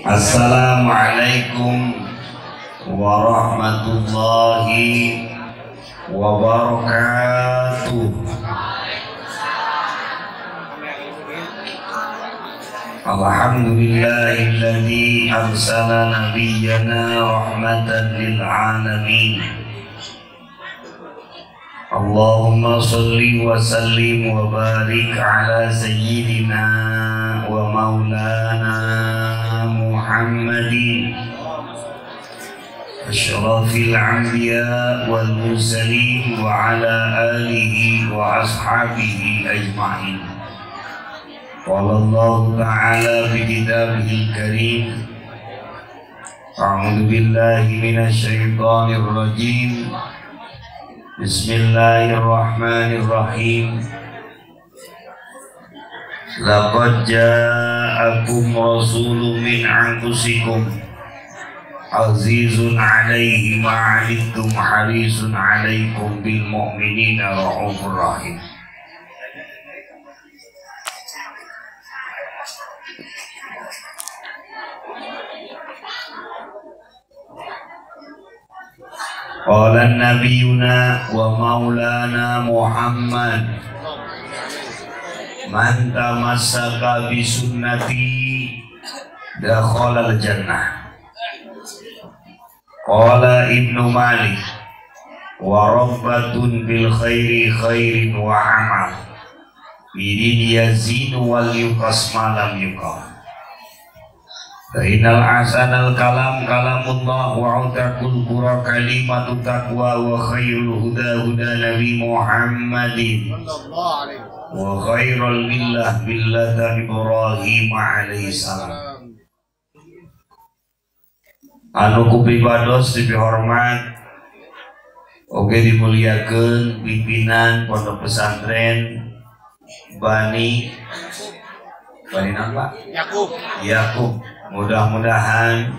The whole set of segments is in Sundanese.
Assalamualaikum warahmatullahi wabarakatuh. Alhamdulillahilladzi arsala nabiyyana rahmatan lil alamin. Allahumma salli wa sallim wa barik ala sayyidina wa maulana Muhammadin asyrafil anbiya wal mursalin wa ala alihi wa ashabihi ajma'in. Qala Allah ta'ala fi kitabihil karim, a'udzu billahi minasy syaithanir rajim. Bismillahirrahmanirrahim. Laqad ja'akum rasulun min anfusikum azizun 'alaihi ma 'anittum harisun 'alaikum bil mu'minina raufur rahim. Qala nabiyuna wa maulana Muhammad, man tamassaka bi sunnati dakhala al-jannah. Qala Ibnu Malik, wa rabbatun bil khairi khairin wa amal bidin yazid wal yuqas ma lam yuqas. Innal ahsanal kalam kalamullah wa utaqul qura kalimatu taqwa wa khairul huda huda nabi Muhammadin wa khairul millah millata Ibrahim alaihi salam. Anu ku pribados dipihormat oge dimuliakeun pimpinan pondok pesantren Bani Bani napa? Yakub. Yakub. Mudah-mudahan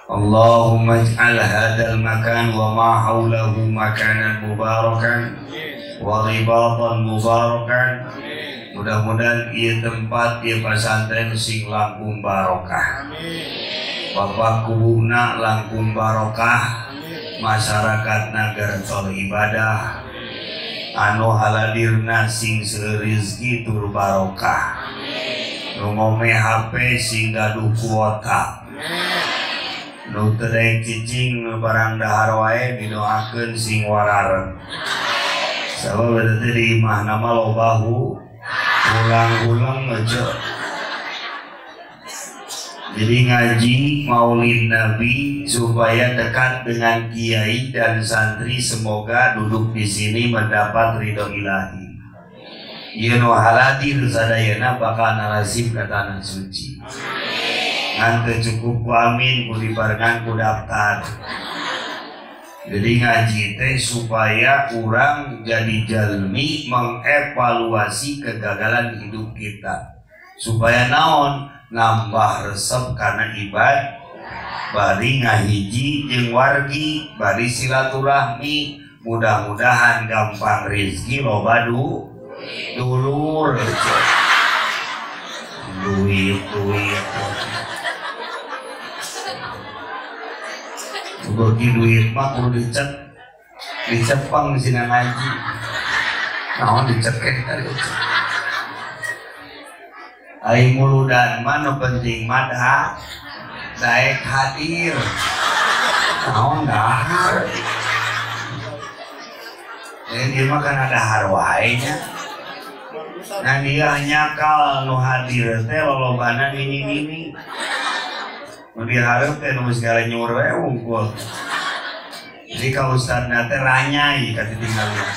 Allahumma ij'al hadzal makan wa ma haulahu makanan mubarakan wa ribatan mubarakan. Mudah-mudahan ieu tempat ieu pesantren sing langkung barokah. Bapak kubuna langkung barokah, masyarakat nagar tol ibadah, anu haladirna sing seueur rezeki tur barokah. Nu ngome HP sing gaduh kuota, nu teu daek cicing nu barang dahar wae didoakeun sing warareng. Sabab eta teh di imahna mah loba ulang-ulang aja. Jadi ngaji maulid Nabi supaya dekat dengan kiai dan santri, semoga duduk di sini mendapat ridho ilahi. Ieu nu haladir sadayana bakal narasib ka tanah suci. Ngan teu cukup ku amin ku dibarengan ku daftar. Jadi ngaji teh supaya urang jadi jalmi mengevaluasi kegagalan hidup kita. Supaya naon nambah resep karena ibad, bari ngahiji jeung wargi, bari silaturahmi, mudah-mudahan gampang rezeki loba dulur duit duit bagi duit mah kudu dicek dicepang di sini ngaji naon dicekeh tadi ai muludan mah nu penting mah daek hadir naon dahar ini mah kan ada dahar wae nya. Nah dia nyakal nu hadir teh lolobana nini-nini. Nu dihareup teh nu segala nyur we wungkul. Jadi ka ustadna teh ranyai ka ditinggalin.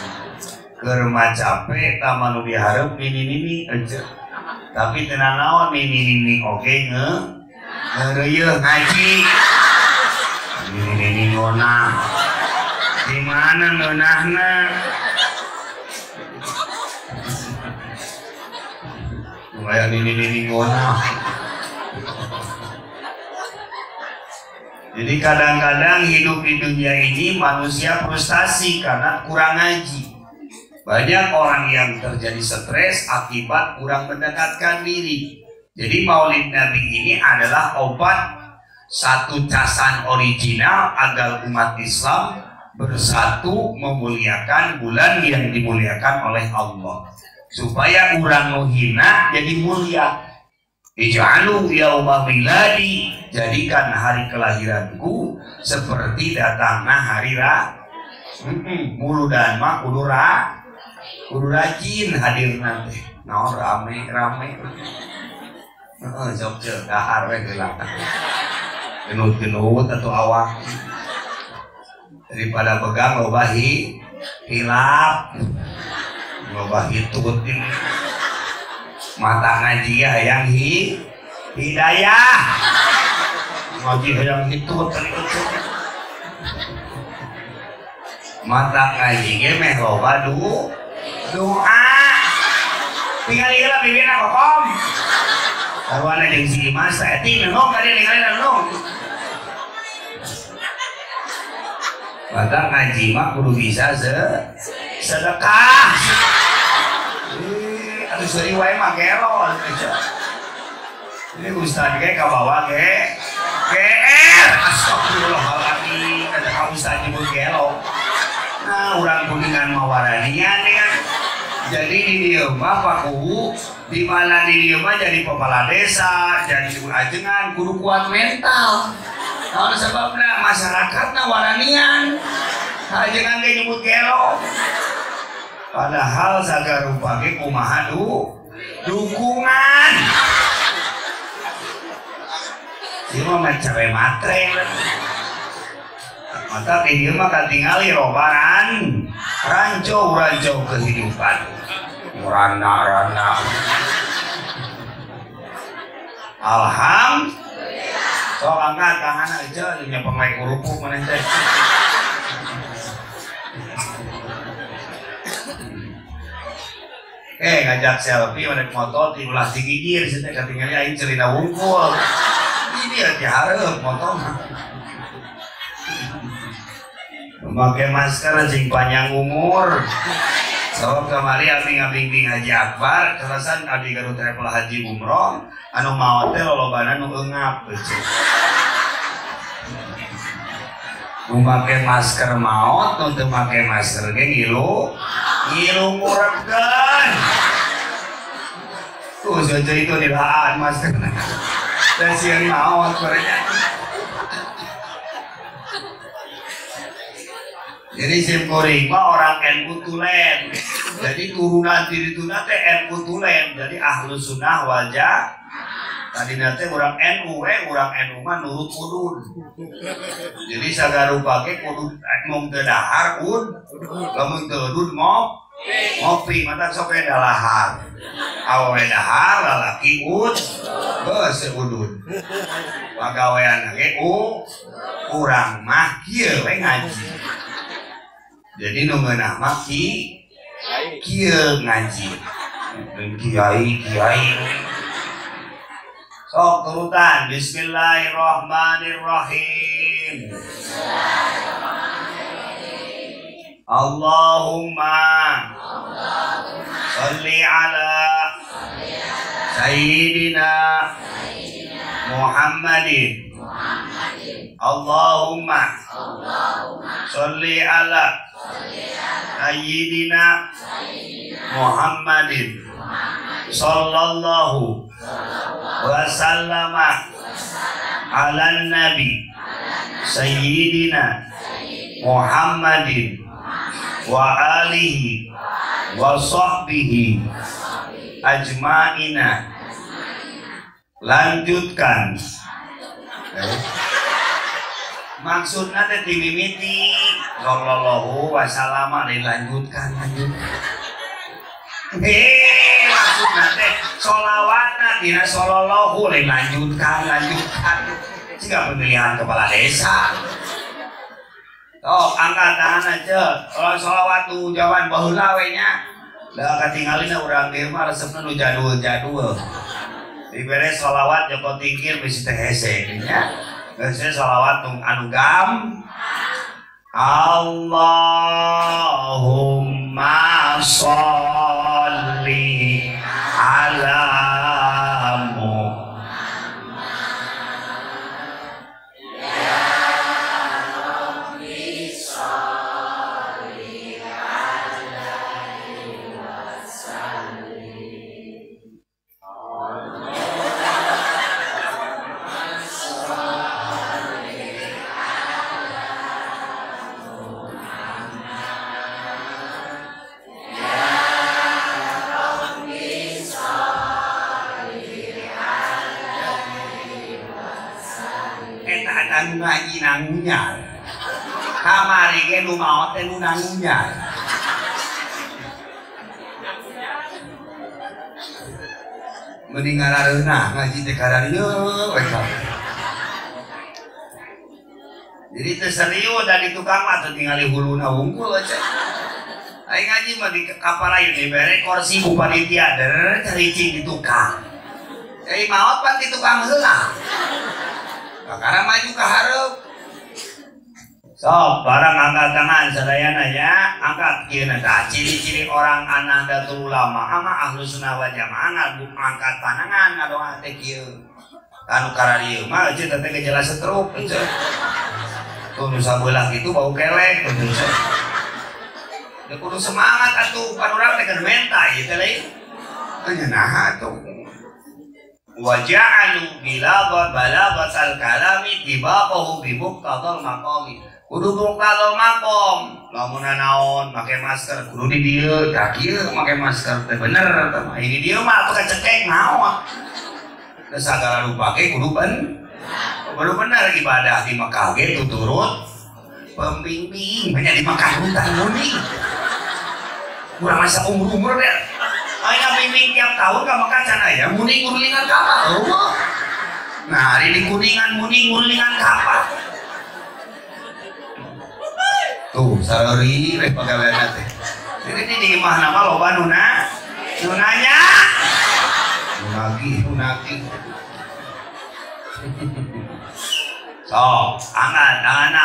Keur mah capek tah mah nu dihareup nini-nini aja. Tapi teu nanaon nini-nini oge ngeureuyeung ngaji. Nini-nini ngonah. Di mana ngeunahna? Kayak nini-nini ngonah. Jadi kadang-kadang hidup di dunia ini manusia frustasi karena kurang ngaji. Banyak orang yang terjadi stres akibat kurang mendekatkan diri. Jadi Maulid Nabi ini adalah obat satu casan original agar umat Islam bersatu memuliakan bulan yang dimuliakan oleh Allah, supaya urang nu hina jadi mulia. Ij'alu yauma miladi, jadikan hari kelahiranku seperti datangnya hari raya. Muludan mah kudu rajin hadir nanti. Naon rame-rame. Heeh, sok ceuk dahar we heula. Genut-genut atau awak. Daripada pegang loba hilap. Loba hitut ini. Mata ngaji ya hayang hidayah. Ngaji hayang hitut mata ngaji ge meh loba doa. Tingali heula bibirna kokom. Sarwana jeung si Imas teh nengok ka dieu ningali nengok. Mata ngaji mah kudu bisa sedekah. Aduh seuri wae mah gelo. Ini ustad ge kabawa ge GR. Astagfirullahaladzim, kata ka ustad nyebut gelo. Nah, urang kuningan mawaranian kan. Jadi di dieu mah pakuwu, di mana di dieu mah jadi kepala desa, jadi ajengan kudu kuat mental. Naon sebabna masyarakatna waranian. Ajengan ge nyebut gelo. Padahal sagarupa ge kumaha dukungan. Ieu mah cawe matre. Maka di dieu mah katingali robaran rancau-rancau kehidupan. Rana-rana. Alhamdulillah. Sok angkat tangan aja nyepeng wae kerupuk maneh teh. Ngajak selfie mana motor ti ulah digigir sia teh katingali aing cerita wungkul. Ini ya dihareup motor. Memakai masker sing panjang umur. Sabab kamari abdi ngabingbing Haji Akbar, kalasan abdi gaduh travel haji umroh, anu maot teh lolobana nu eungap. Memakai masker maot, nu teu make masker ge ngilu ngurepkeun. Tuh jojo itu dilaan maskerna. Da sieun maot barenya. Jadi simkuring mah orang NU tulen. Jadi turunan diri tuna teh NU tulen. Jadi ahlu sunnah wal jamaah. Tadi nanti orang NU orang NU mah nurut udun. Jadi sagarupa ge kudu mung teu dahar ud, lamun teu udud ngopi mata sok we dalahar. Awewe dahar lalaki ud, geus udud. Pagawean ge urang mah kieu we ngaji. Jadi nu ngeunah mah kieu ngaji. Dan kiai. Sok turutan bismillahirrahmanirrahim. Allahumma sholli ala sayyidina Muhammadin. Allahumma sholli ala sayyidina Muhammadin sallallahu wasallama ala nabi sayyidina Muhammadin wa alihi wa sahbihi ajma'ina. Lanjutkan. Maksudnya teh dimimiti sallallahu wasallama dilanjutkan lanjutkan. Maksudna teh sholawatna dina sallallahu dilanjutkan lanjutkan. Jika pemilihan kepala desa. Tok angkat tangan aja. Kalau sholawat tuh jawaban baheula we nya. Da katingalina urang dieu mah resepna nu jadul-jadul. Dibere sholawat Joko Tingkir bisi teh hese nya. Geus sholawat tung anu gam. Allahumma sholli ala Muhammad. anu ngaji nangunyar. Kamari ge nu maot teh nu nangunyar. Mending ngarareunah ngaji teh kararieu we. Jadi teu serius da di tukang mah teu tingali huluna wungkul aja. Aing ngaji mah di kaparayu dibere kursi ku panitia der caricing di tukang. Jadi maot pan di tukang heula. Kakara maju ka hareup. Sok barang angkat tangan sadayana nya, angkat kieu tah ciri-ciri orang Nahdlatul Ulama ama Ahlus Sunnah wal Jamaah angkat tangan ngadoa teh kieu. Anu kararieu mah eueuh teh gejala stroke eueuh. Tuh nu sabelah kitu bau kelek tuh. Da kudu semangat atuh pan urang teh keur menta ieu teh lain. Nya naha atuh. Wa ja'alu bilaghat balaghatal kalami tibaqahu bi muqtadal maqami. Kudu muqtadal maqam. Lamun naon make masker kudu di dieu, da kieu make masker teh bener teh mah. Ini dieu mah atuh kacekek maot. Da sagala rupa ge kudu kudu bener ibadah di Mekah ge tuturut pembimbing banyak di Mekah hutan muning. Kurang masa umur-umur deh. Aing bimbing tiap tahun ka Mekah can aya muning ngurulingan kapal. Nah, hari di Kuningan muning ngurulingan kapal. Tuh, sareuri we pagaweanna teh. Jadi di imahna mah loba nu nanya. Nu nagih. So, angkat tangan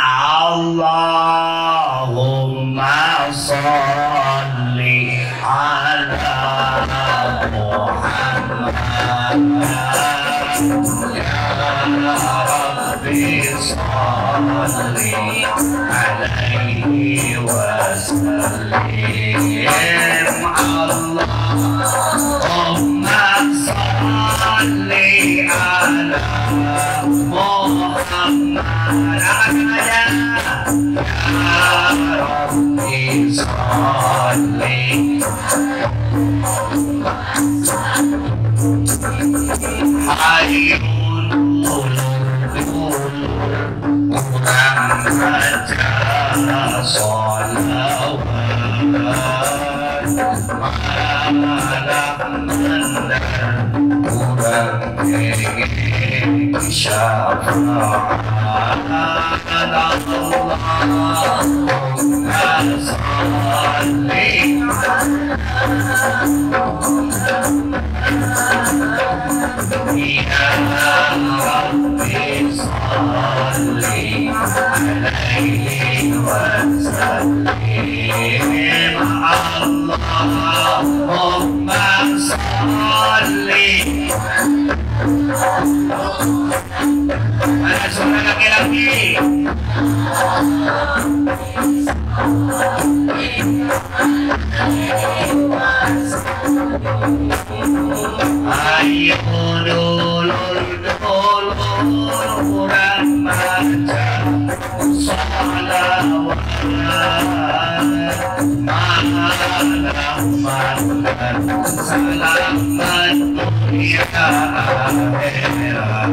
Allahumma sholli ala Muhammad ya Rabbi sholli alaihi wasallim. Allahumma sholli ala Muhammad ya Rabbi sholli. Hayyun urang baca sholawat malam mendar urang ingin syafaat Allahumma sholli ya Rabbi sholli alaihi wasallim. Allahumma sholli. Ada suara laki-laki. Ayo dulur dulur urang maca sholawat malam mandar selamat dunia akhirat.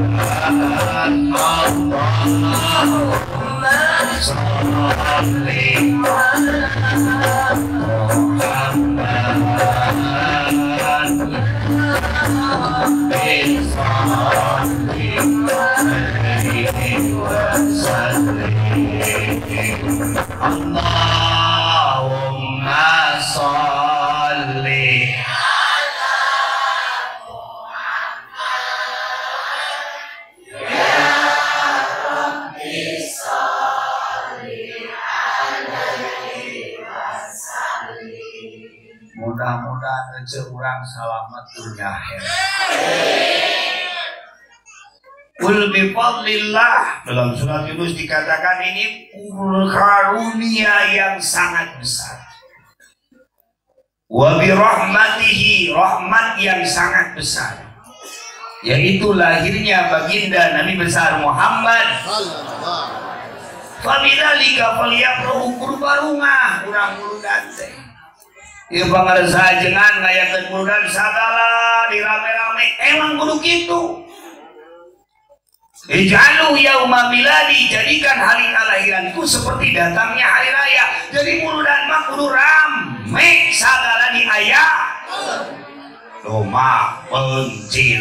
Allahumma sholli ala Muhammad sholli alaihi wasallim. Allahumma sholli ala Muhammad ya Rabbi sholli alaihi wasallim. Mudah-mudahan ece urang salamat dunia akhirat. Qul bi fadlillah, dalam surat Yunus dikatakan ini karunia yang sangat besar. Wa bi rahmatihi, rahmat yang sangat besar, yaitu lahirnya baginda Nabi besar Muhammad. Fa bidzalika falyafrahu, kurbarungah urang muludan teh. Ieu pangarsa jengan ngayakeun muludan sagala dirame-rame, emang kudu kitu. Ij'alu yauma miladi, jadikan hari kelahiranku seperti datangnya hari raya. Jadi muludan mah kudu rame sagala di aya. Domba, pencit,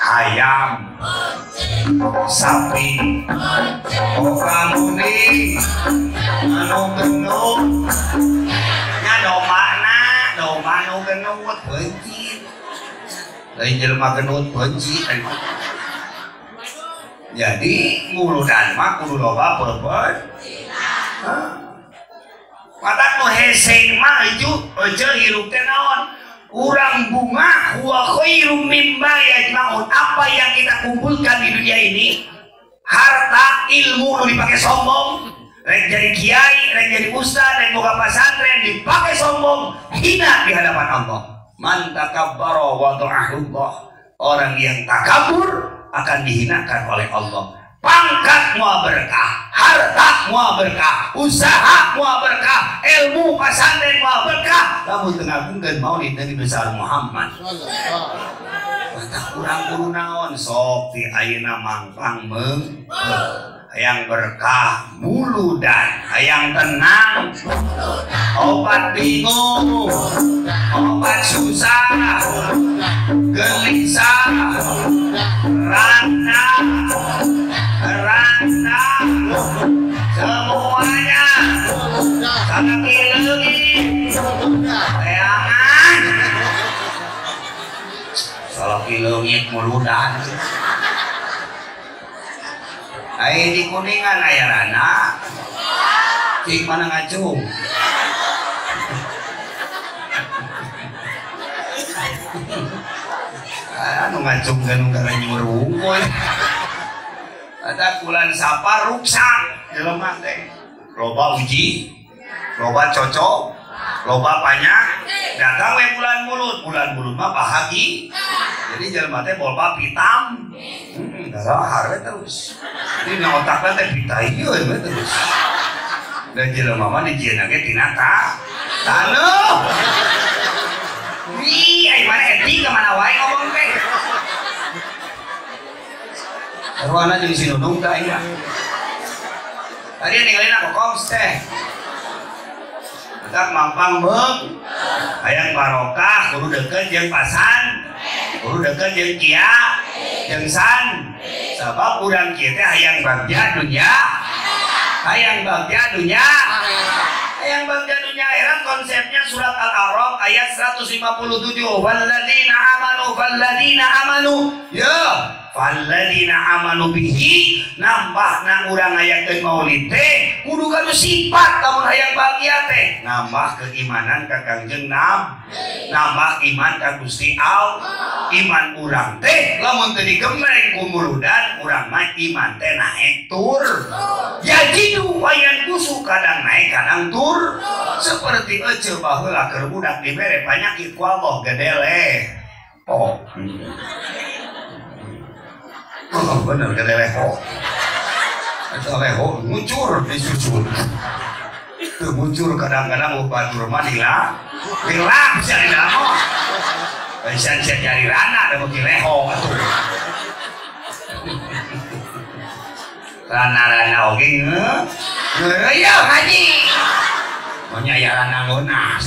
ayam, sapi, okamuni, anu genut, nya domba na, domba anu genut pencit. Lain jelema genut pencit. Jadi muludan mah kudu loba peupeut. Matak nu hese mah eueuh hirup teh naon? Urang bunga huwa khairum mimma yajma'un. Apa yang kita kumpulkan di dunia ini, harta, ilmu nu dipake sombong, rek jadi kiai, rek jadi ustaz, rek boga pasantren dipake sombong, hina di hadapan Allah. Man takabbara wa ta'ahullah. Orang yang takabur akan dihinakan oleh Allah. Pangkat mua berkah, harta mua berkah, usaha mua berkah, ilmu pasantren mua berkah. Lamun teu ngagungkeun maulid Nabi besar Muhammad. Mata kurang kudu naon sok ti ayeuna mangpang meung. Hayang berkah muludan, hayang tenang, obat bingung, obat susah, gelisah, rana, rana, semuanya sangat leungit, teangan, salaki leungit muludan. Ai di Kuningan aya rana, cing mana ngacung. Anu ngacung ganu gara nyuruh wungkul. Ada bulan Sapar ruksak jelema teh. Loba uji, loba cocok, loba banyak. Datang we bulan mulut mah bahagi. Jadi jelema teh bolba pitam. Darah we terus. Ini na otakna teh pitaieun we terus. Dan jelema mah dijieunna ge tina taneuh. Ih, ai mana etik ka mana wae ngomong teh. Sarwana jeung si Nunung teh aing mah. Tadi ninggalin aku koms teh. Tetap mampang beung. Hayang barokah kudu deukeut jeung pasan, kudu deukeut jeung kia, jeung san. Sabab urang kieu teh hayang bagja dunya, hayang bagja dunya, hayang bagja dunya akhirat. Konsepnya surat Al-A'raf ayat 157. Walladzina amanu, walladzina amanu, ya walladzina amanu bihi. Nambah na urang ngayakeun maulid teh kudu kanu sifat lamun hayang bahagia teh, nambah keimanan ka Kangjeng Nabi, nambah iman ka Gusti Allah. Iman urang teh lamun teu digembleng ku muludan urang mah iman teh naek tur. Yajidu wayan kusu, kadang naik kadang tur. Seperti ece baheula keur budak dibere panyakit ku Allah gede leh. Oh. Oh, bener gede leho. Eta leho ngucur disusul. Teu ngucur kadang-kadang batur mah dilak. Dilak bisa di dalam. Bisa jadi rana da beuki leho atuh. Rana-rana oge ngeureuyeuh haji. Monya aya rana ngeunah.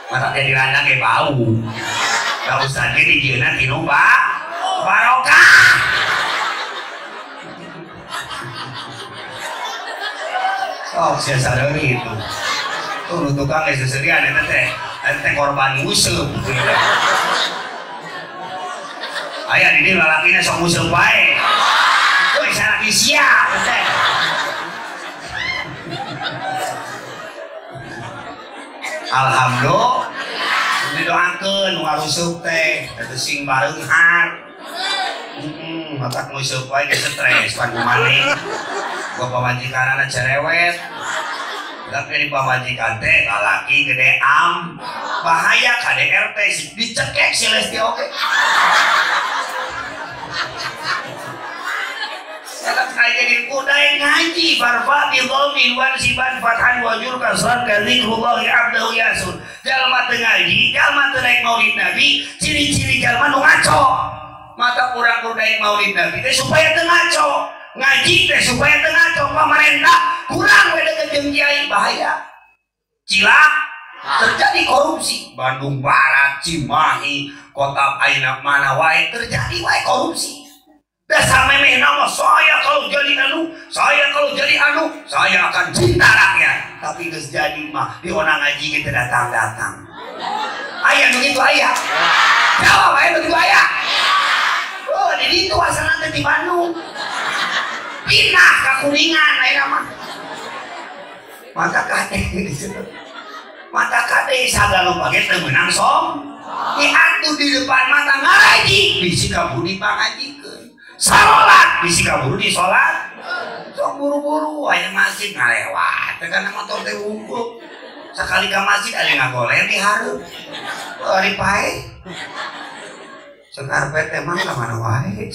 Mata jadi rana ge bau. Da ustad ge dijieunna tinu barokah. Oh, sia sareuri itu. Tuh nu tukang geus seserian eta teh. Eta teh korban nguseup. Aya di dieu lalakina sok nguseup wae. Euy, salaki sia teh. Alhamdulillah. Didoakeun nu ngaruseup teh, eta sing bareunghar. Matak nguseup wae geus stres pan kumaneh. Gua pamajikanana cerewet. Tapi di pamajikan teh lalaki gede am. Bahaya KDRT dicekek si Lesti oge. Salah saya jadi kuda yang ngaji farfa bi dhammin wan siban fathan wa jur kasran ka zikrullahi abdahu yasun. Jalma teu ngaji, jalma teu naik maulid Nabi, ciri-ciri jalma nu ngaco. Mata urang kudu daek maulid Nabi teh supaya teu ngaco. Ngaji teh supaya teu ngaco. Pamarentah kurang we deukeut jeung kiai bahaya. Cilak terjadi korupsi. Bandung Barat, Cimahi, kota ayeuna mana wae terjadi wae korupsi. Dasar memeh nama saya kalau jadi anu, saya kalau jadi anu, saya akan cinta rakyat. Tapi geus jadi mah di onang ngaji kita datang-datang. Aya nu kitu aya. Jawab aya nu kitu aya. Oh, di ditu asalna teh di Bandung. Pindah ka Kuningan ayeuna mah. Mata kade di situ. Mata kade sagala rupa ge teu meunang som. Diatuh di depan mata ngaji, bisi kaburu pangajikeun. Salat bisi kaburu di salat. Sok buru-buru aya masjid ngalewat teh kana motor teh wungkul. Sakali ka masjid aya ngagoler di hareup. Ari pae. Sekarpet teh mah ka mana wae.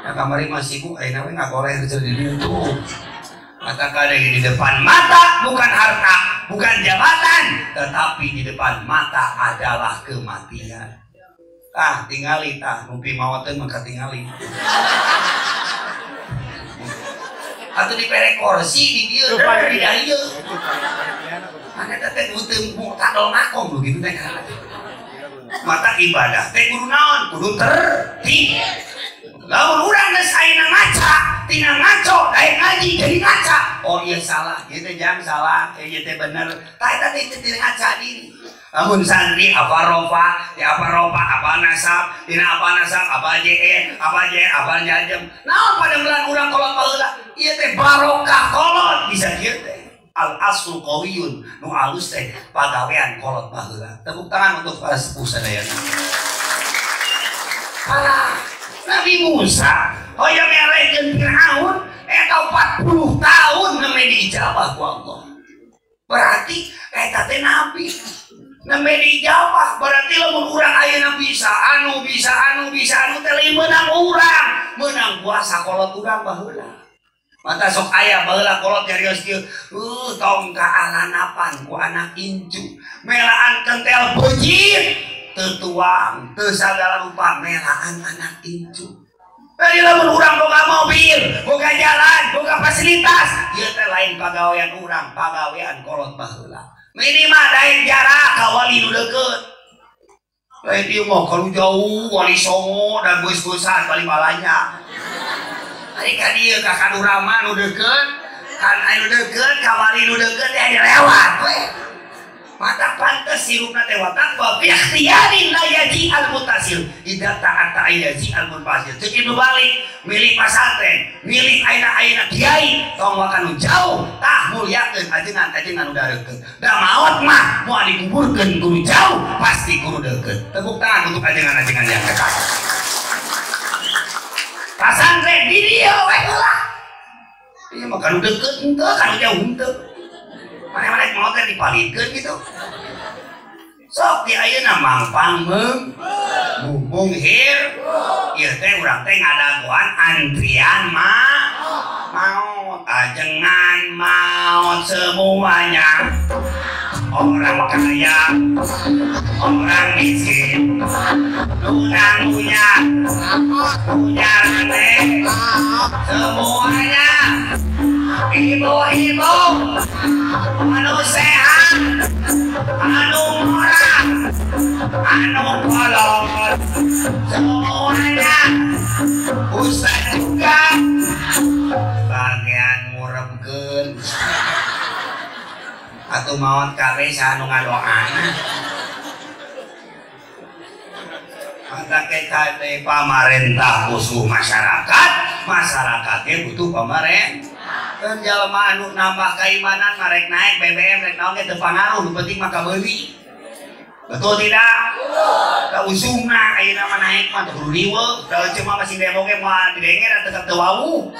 Da kamari mah sibuk ayeuna we ngagoler di ditu. Mata kade di depan mata bukan harta, bukan jabatan, tetapi di depan mata adalah kematian. Tah tingali tah numpi maot teh mah katingali. Atuh dipere kursi di dieu di dieu. Mana teh teu mutadol makom begitu teh. Mata ibadah teh kudu naon? Kudu tertib. Lamun urang geus ayeuna ngaca, tina ngaco daek ngaji jadi ngaca. Oh iya salah, ieu teh jang salah, ieu teh bener. Tah eta teh teu ngaca diri. Lamun santri apa rofa, ya apa rofa, apa nasab, dina apa nasab, apa JN, apa JN, apa jajem. Naon pada bulan urang kolot baheula, ieu teh barokah kolot bisa kieu teh. Al aslu qawiyun, nu alus teh pagawean kolot baheula. Tepuk tangan untuk para sepuh sadayana. Para Nabi Musa hoyong ngelehkeun Firaun eta 40 tahun nembe diijabah ku Allah. Berarti eta teh nabi. Nembe diijabah berarti lamun urang ayeuna bisa anu bisa anu bisa anu teh lain meunang urang, meunang kuasa kolot urang baheula. Mata sok aya baheula kolot nyarios kieu, tong kaalanapan ku anak incu, melaan kentel beucit, teu tuang, teu sagala rupa melaan anak incu. Jadi lamun urang boga mobil, boga jalan, boga fasilitas, ieu teh lain pagawean urang, pagawean kolot baheula. Minimal daek jarak ka wali nu deukeut. Lain ieu mah kalau jauh wali songo dan geus-geusan bali balanya. Ari ka dieu ka Kadurama nu deukeut, kan anu deukeut ka wali nu deukeut teh lewat we. Mata pantes hirupna teh wa taqwa bi ikhtiyarin la yaji al mutasil idza ta'ata yaji al munfasil. Ceuk Ibnu Balik milik pasantren, milik ayeuna-ayeuna kiai tong wakanu jauh tah mulyakeun ajengan-ajengan udah deukeut. Da maot mah moal dikuburkeun kudu jauh pasti kudu deukeut. Tepuk tangan untuk ajengan-ajengan yang dekat. Pasantren di dieu we heula. Ieu mah kanu deukeut henteu, kanu jauh henteu. Mana-mana mau teh dipalikeun gitu. Sok di ayeuna mangpang meung mumpung hir ieu teh urang teh ngadagoan antrian mah maot ajengan maot semuanya. Orang kaya, orang miskin, tunang punya, punya rame, semuanya. Ibu-ibu, anu sehat, anu murah, anu kolot, semuanya. Ustaz juga bagian ngurepkeun. Atau maot kabeh saha nu ngadoana. Maka kade pamarentah musuh masyarakat, masyarakatnya butuh pamarentah. Kan jalma anu nambah keimanan marek naik BBM rek naon ge teu pangaruh, nu penting mah kabeuli. Betul tidak? Da usungna ayeuna mah naik mah teu kudu riweuh, da cuma masih demo ge moal didenge da tetep teu wawuh.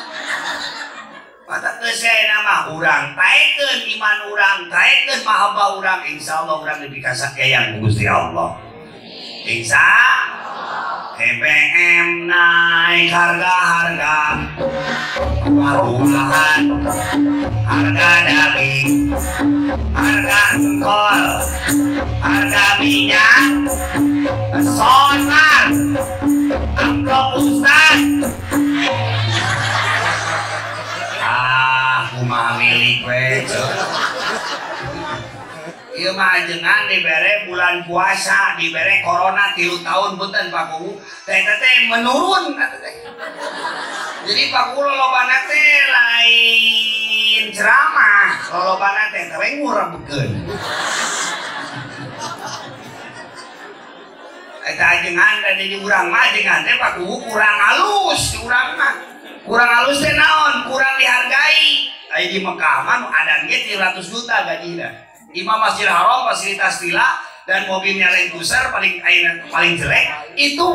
Mata geus ayeuna mah urang taekeun iman urang, taekeun mahabbah urang, insyaallah urang dipikasayang ku Gusti Allah. Insya BBM naik harga-harga buah-buahan, harga daging, harga engkol, harga minyak, solar, Amplop ustad. Ah, kumaha milik we. Ieu mah ajengan dibere bulan puasa, dibere corona 3 tahun punten Pak Kuwu. Teh teh menurun atuh teh. Jadi Pak Kuwu lolobana teh lain ceramah, lolobana teh teh ngurebkeun. Eta ajengan teh di urang mah ajengan teh Pak Kuwu kurang halus, urang mah. Kurang halus teh naon? Kurang dihargai. Aya di Mekah mah nu adan ge 300 juta gajina. Imam Masjidil Haram fasilitas villa dan mobilnya Land Cruiser paling paling jelek itu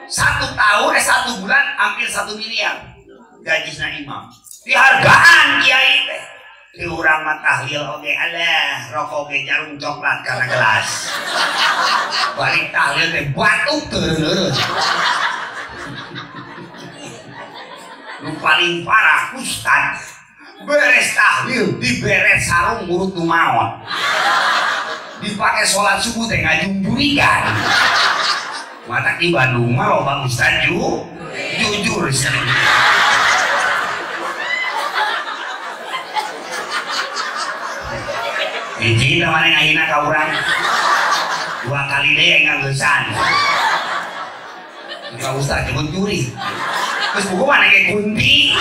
1 tahun 1 bulan hampir 1 miliar gajinya imam. Dihargaan kiai teh. Di urang mah tahlil oge alah rokok oge jarum coklat karena gelas. Balik tahlil teh batuk teureun. Nu paling parah ustad beres tahlil diberet sarung murut nu maot. Dipakai sholat subuh teh ngajungjurigan. Matak di Bandung mah loba ustad jujur sering. Hiji teh maneh ngahina ka urang. 2 kali deui ngangeusan. Ka ustad jungjuri. Terus buku mana ge kunti.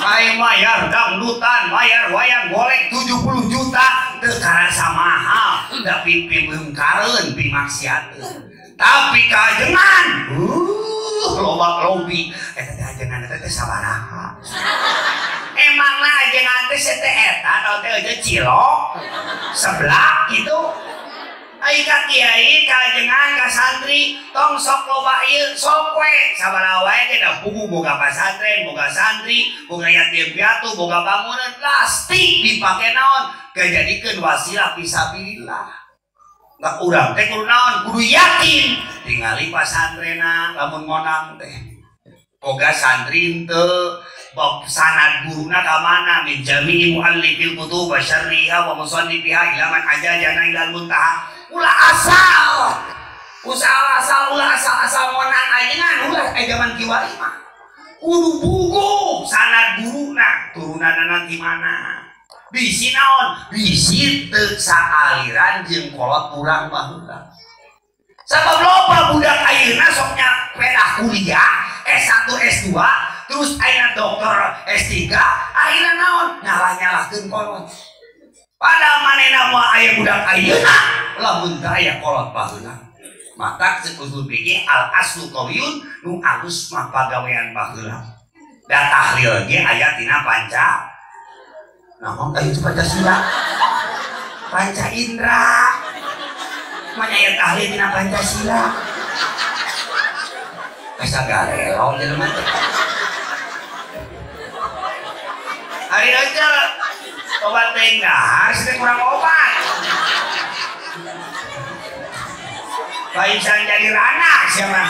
Ai mayar dangdutan, mayar wayang golek 70 juta teu karasa mahal, tapi pibeungkareun pimaksiateun. Tapi kajengan, loba lobi, eta teh ajengan eta teh sabaraha. Emangna ajengan teh teh eta naon teh eueuh cilok, seblak gitu. Ai ka kiai, ka ajengan, ka santri, tong sok loba ieu, sok we sabaraha wae ge da puguh boga pasantren, boga santri, boga yatim piatu, boga bangunan, plastik dipake naon, kajadikeun wasilah fisabilillah. Nggak urang teh kudu naon, kudu yakin tingali pasantrena lamun ngonang teh. Boga santri henteu, bab sanad guruna ka mana min jami'i muallifil kutub wa syarriha wa musannifiha ila man ajajana ilal muntaha. Ulah asal, usaha asal, ulah asal-asal ngonang ajengan, ulah zaman kiwari mah. Kudu buku sanad guruna, turunanana ti mana. Bisi naon, bisi teu saaliran jeung kolot urang baheula. Sabab loba budak ayeuna sok nya pedah kuliah S1 S2 terus ayeuna dokter S3 ayeuna naon nyalah-nyalahkeun kolot. Padahal manehna mah aya budak ayeuna lamun teu aya kolot baheula. Maka cek usul fikih al aslu qawiyun nu alus mah pagawean baheula. Da tahlil ge aya tina panca. Naon teh itu Pancasila? Panca Indra. Manya aya tahlil tina Pancasila. Asa garelo jelema teh. Ari aja obat teh dahar sih kurang obat. Paisan jadi rana siapa?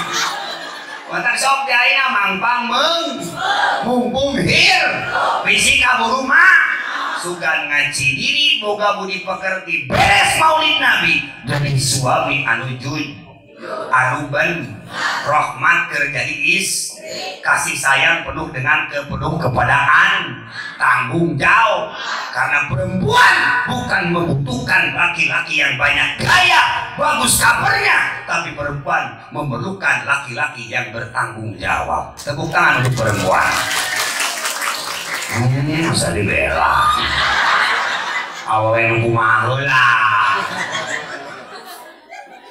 Watak sok di ayeuna mangpang meung mumpung hir bisi kaburu mah sugan ngaji diri boga budi pekerti beres maulid nabi jadi suami anu jujur anu ben rahmat keur jadi is kasih sayang penuh dengan kepenuh kepadaan tanggung jawab karena perempuan bukan membutuhkan laki-laki yang banyak gaya bagus kabarnya tapi perempuan memerlukan laki-laki yang bertanggung jawab. Tepuk tangan untuk perempuan. Masa dibela awewe nu kumaha heula.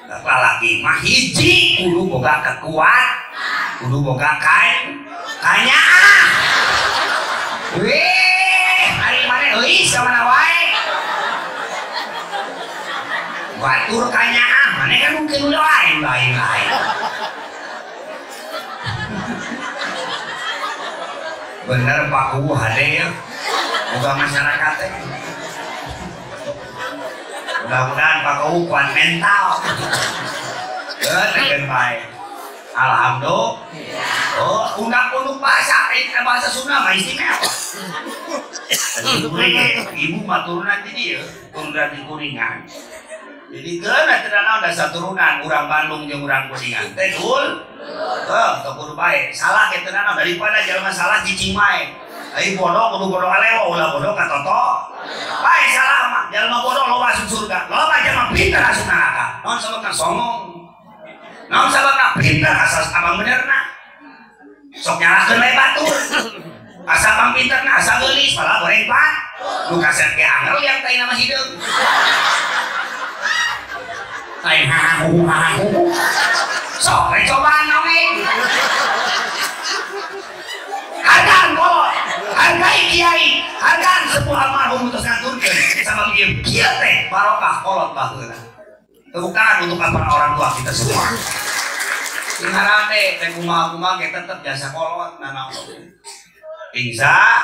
Laki mah hiji kudu boga kekuat, kudu boga kain kanyaah. Wih, ari maneh euy samana wae. Batur kanyaah, maneh kan mungkin udah lain lain. Bener Pak Kuwu hade ya. Boga masyarakat teh. Mudah-mudahan Pak Kuwu kuat mental. Tekan baik. Alhamdulillah. Oh, undang-undang bahasa bahasa Sunda mah istimewa. Ibu mah turunan di dieu, turunan di Kuningan. Jadi geuna teu naon dasar turunan urang Bandung jeung urang Kuningan teh dul. Heuh, teu kudu bae. Salah ge teu naon daripada jalma salah cicing bae. Ai bodoh kudu bodoh alewa ulah bodoh ka toto. Bae salah mah jalma bodoh loba asup surga, loba jalma pinter asup neraka. Naon sababna songong. Naon sababna pinter asal abang benerna. Sok nyalahkeun bae batur. Asa pang pinterna asa geulis padahal goreng pan. Nu kaset ge anger yang tai nama hideung. Lain hahahu hahahu. Sok rek cobaan nongeng. Hargaan kolot, hargai kiai, hargaan sepuh almarhum terus ngaturkeun sama kieu kieu teh barokah kolot baheula. Tepuk tangan untuk para orang tua kita semua. Sing harame teh kumaha-kumaha ge tetep jasa kolot nanaon. Insya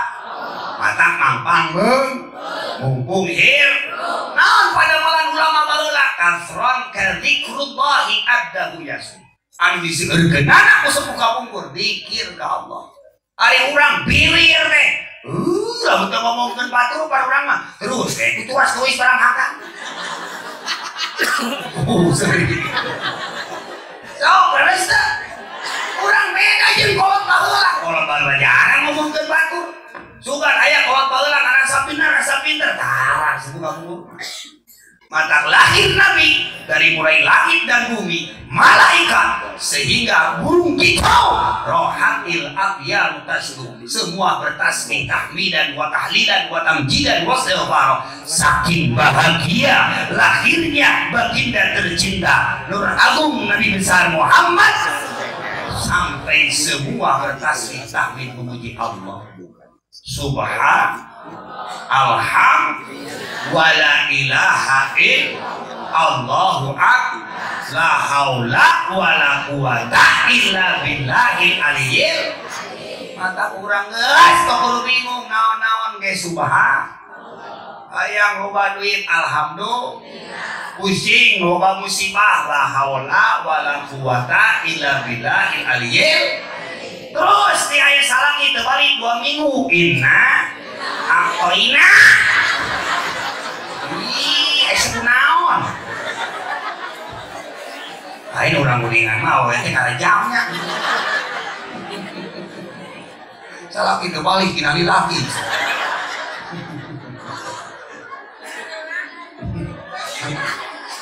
matang mangpang beung mumpung hir. Naon padamalan ulama baheula kasron kadzikrullahi abdahu yasun. Anu diseueurkeunana ku sepuh kapungkur zikir ka Allah. Ari urang bilir teh. Lamun teu ngomongkeun batur pan urang mah terus teh tuas tuis barang hakan. Seri. Sok leres teh. Urang beda jeung kolot baheula. Kolot baheula jarang ngomongkeun batur. Sugan aya kolot baheula ngarasa pinter, rasa pinter. Tara sepuh kapungkur. Mata lahir Nabi dari mulai langit dan bumi, malaikat sehingga burung kicau, rohatil abyaru tasbih, semua bertasbih tahmidan wa tahlilan wa tamjidan wa istighfar. Saking bahagia lahirnya baginda tercinta Nur Agung Nabi besar Muhammad sampai semua bertasbih tahmid memuji Allah. Subhan alhamdulillah wala ilaha illallahu akbar la haula wala quwata illa billahil aliyyil. Mata urang geus tong kudu bingung naon-naon ge subhan. Hayang loba duit alhamdulillah, pusing loba musibah la haula wala quwata illa billahil aliyyil. Terus di ayat salaki terbalik 2 minggu inna aqoina. Ih, aya naon? Lain urang Kuningan mah we teh karajamnya. Salaki terbalik innalillahi.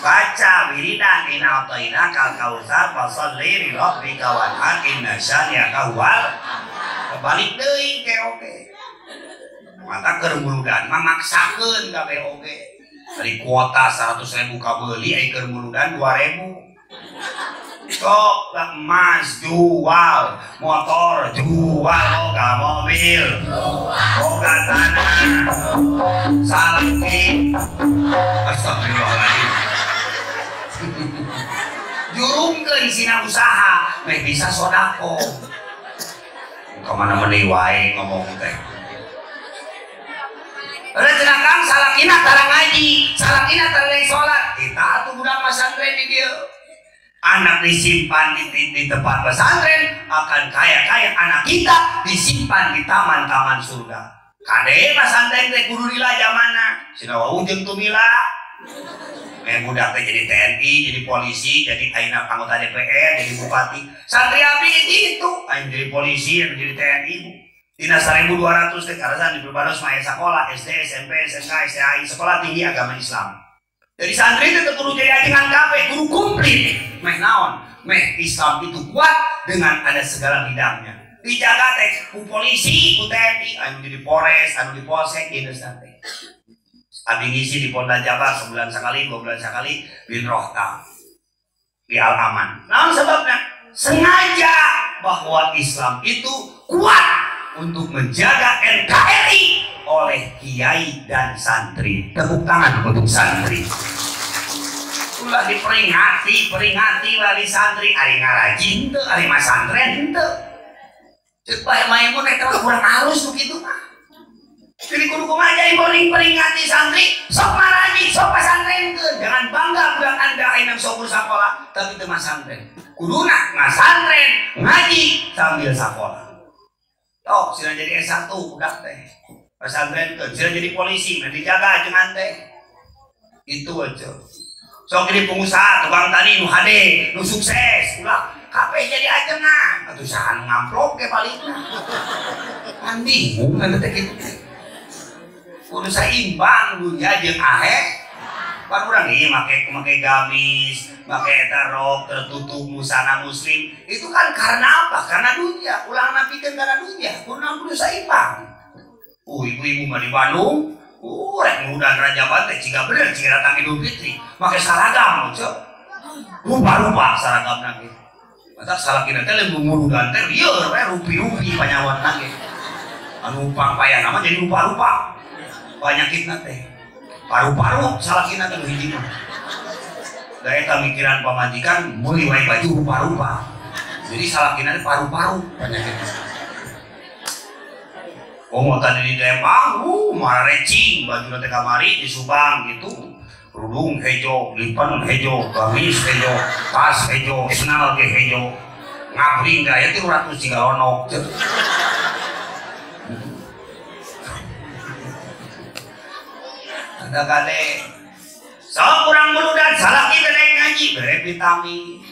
Baca wiridan inna a'tayna kal kautsar fasholli li rabbika wanhar inna syani'aka huwal. Kebalik deui ke oge. Mata keur muludan mah maksakeun kabeh oge. Dari kuota 100.000 kabeuli ai keur muludan 2.000. Sok emas jual, motor jual, boga mobil, boga tanah, salaki. Astagfirullahaladzim. Jurungkeun sina usaha meh bisa sodako. Kemana mana wae ngomong teh. Cenah Kang salakina tara ngaji, salakina tara salat. Kita atuh budak pesantren di dieu. Anak disimpan di tempat pesantren akan kaya-kaya anak kita disimpan di taman-taman surga. Kade pesantren teh kudu dilajamana. Sina wau jeung tumila. Budak teh jadi TNI, jadi polisi, jadi ayeuna anggota DPR, jadi bupati. Santri abdi itu, ayeuna jadi polisi, ayeuna jadi TNI. Dina 1200 teh karasan di Perbanos mah aya sakola SD, SMP, SMK, STAI, Sekolah Tinggi Agama Islam. Jadi santri itu kudu jadi ajengan kabeh, kudu komplit. Meh naon? Meh Islam itu kuat dengan ada segala bidangnya. Dijaga teh ku polisi, ku TNI, anu jadi Polres, anu di Polsek, gitu teh. Abi ngisi di Polda Jabar sebulan sekali, 2 bulan sekali, bin Rohta di Al Aman. Naon sebabnya? Sengaja bahwa Islam itu kuat untuk menjaga NKRI oleh kiai dan santri. Tepuk tangan untuk santri. Ulah diperingati, peringati wali santri. Ari ngarajin teu, ari masantren teu. Ceuk bae maimun eta kurang halus nu kitu mah. Jadi kudu kumaha jadi peringati santri, sok maraji, sok pasantrenkeun. Jangan bangga budak Anda ayeuna sok sakola tapi teu masantren. Kuduna masantren, ngaji sambil sakola. Tok, sila jadi S1 budak teh. Pesantrenkeun, sila jadi polisi, meh dijaga ajengan teh. Itu aja. Sok jadi pengusaha, tukang tani nu hade, nu sukses, ulah kabeh jadi ajengan. Atuh saha nu ngamplop ge balikna. Kan bingung kan teh kitu. Kudu saimbang dunya jeung ahe. Pan urang ieu make gamis, make eta rok tertutup busana muslim. Itu kan karena apa? Karena dunia. Ulah napikeun kana dunia, kudu saimbang. Ibu-ibu mah di Bandung, rek ngudan Rajaban teh ciga bener ciga datang Idul Fitri, make seragam ceu. Rupa-rupa seragamna ge. Matak salakina teh lamun ngurudan teh lieur we rupi-rupi panyawatna ge. Anu pangpayana mah jadi rupa-rupa. Panyakitna teh. Paru-paru salakina teh nu hiji mah. Da eta mikiran pamajikan meuli wae baju rupa-rupa. Jadi salakina teh paru-paru panyakitna. Oh, tadi di Lembang, marecing, baju nanti kamari di Subang gitu, kerudung hejo, lipan hejo, gamis hejo, tas hejo, senal ge hejo, ngabring gaya 300 cigalonok. Ada kade, so kurang meludan, salah kita naik ngaji, bere vitamin,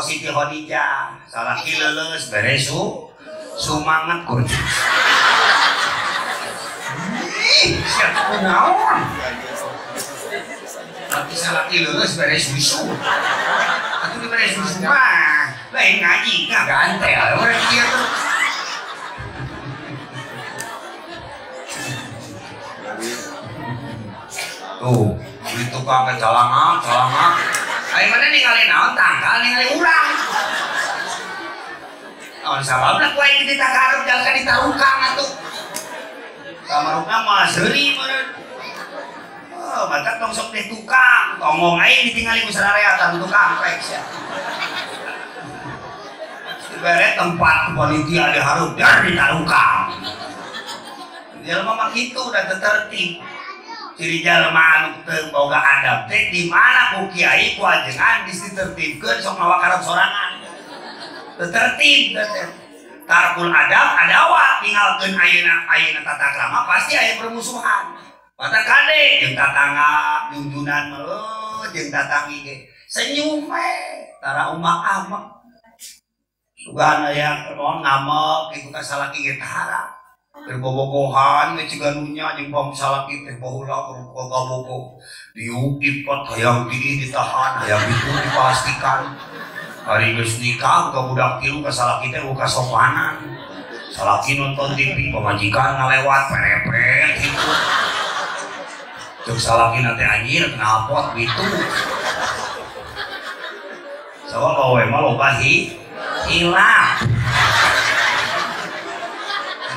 Siti Khadijah, salah kita lulus, bere sumangat kudu. Siapa naon? Tapi salah lulus beres susu. Atuh di beres susu mah lain ngaji nggak gantel orang kieu tuh. Tuh, di tukang ke calangak, calangak. Ayo mana ningali naon tanggal ningali urang. Naon sababna ku aing ditakarep jalka ditarukang atuh. Kamarukna mah seuri meureun. Oh, maka tong sok teh tukang, tongong aing ditingali ku sararea tah tukang rek sia. Dibere tempat panitia dihareup dar ditarukang. Jelema mah kitu da teu tertib. Ciri jelema anu teu boga adab teh di mana ku kiai ku ajengan geus ditertibkeun sok mawa karep sorangan. Teu tertib teh. Tarkul adab adawa tinggalkeun ayeuna ayeuna tata krama pasti aya permusuhan. Mata kade jeung tatangga junjunan mah jeung tatangi ge senyum we tara umak amek. Sugan aya naon ngamek kitu ka salaki ge tara. Keur bobogohan we ciga nunya jeung pam salaki teh baheula keur kabogoh. Diuk dipot hayang diih ditahan hayang ditu dipastikan. Hari geus nikah ka budak tilu ka salaki teh ka sopanan. Salaki nonton TV pamajikan ngalewat perepet gitu. Ceuk salaki teh anjir knalpot gitu. Sawa bawe mah loba hilap.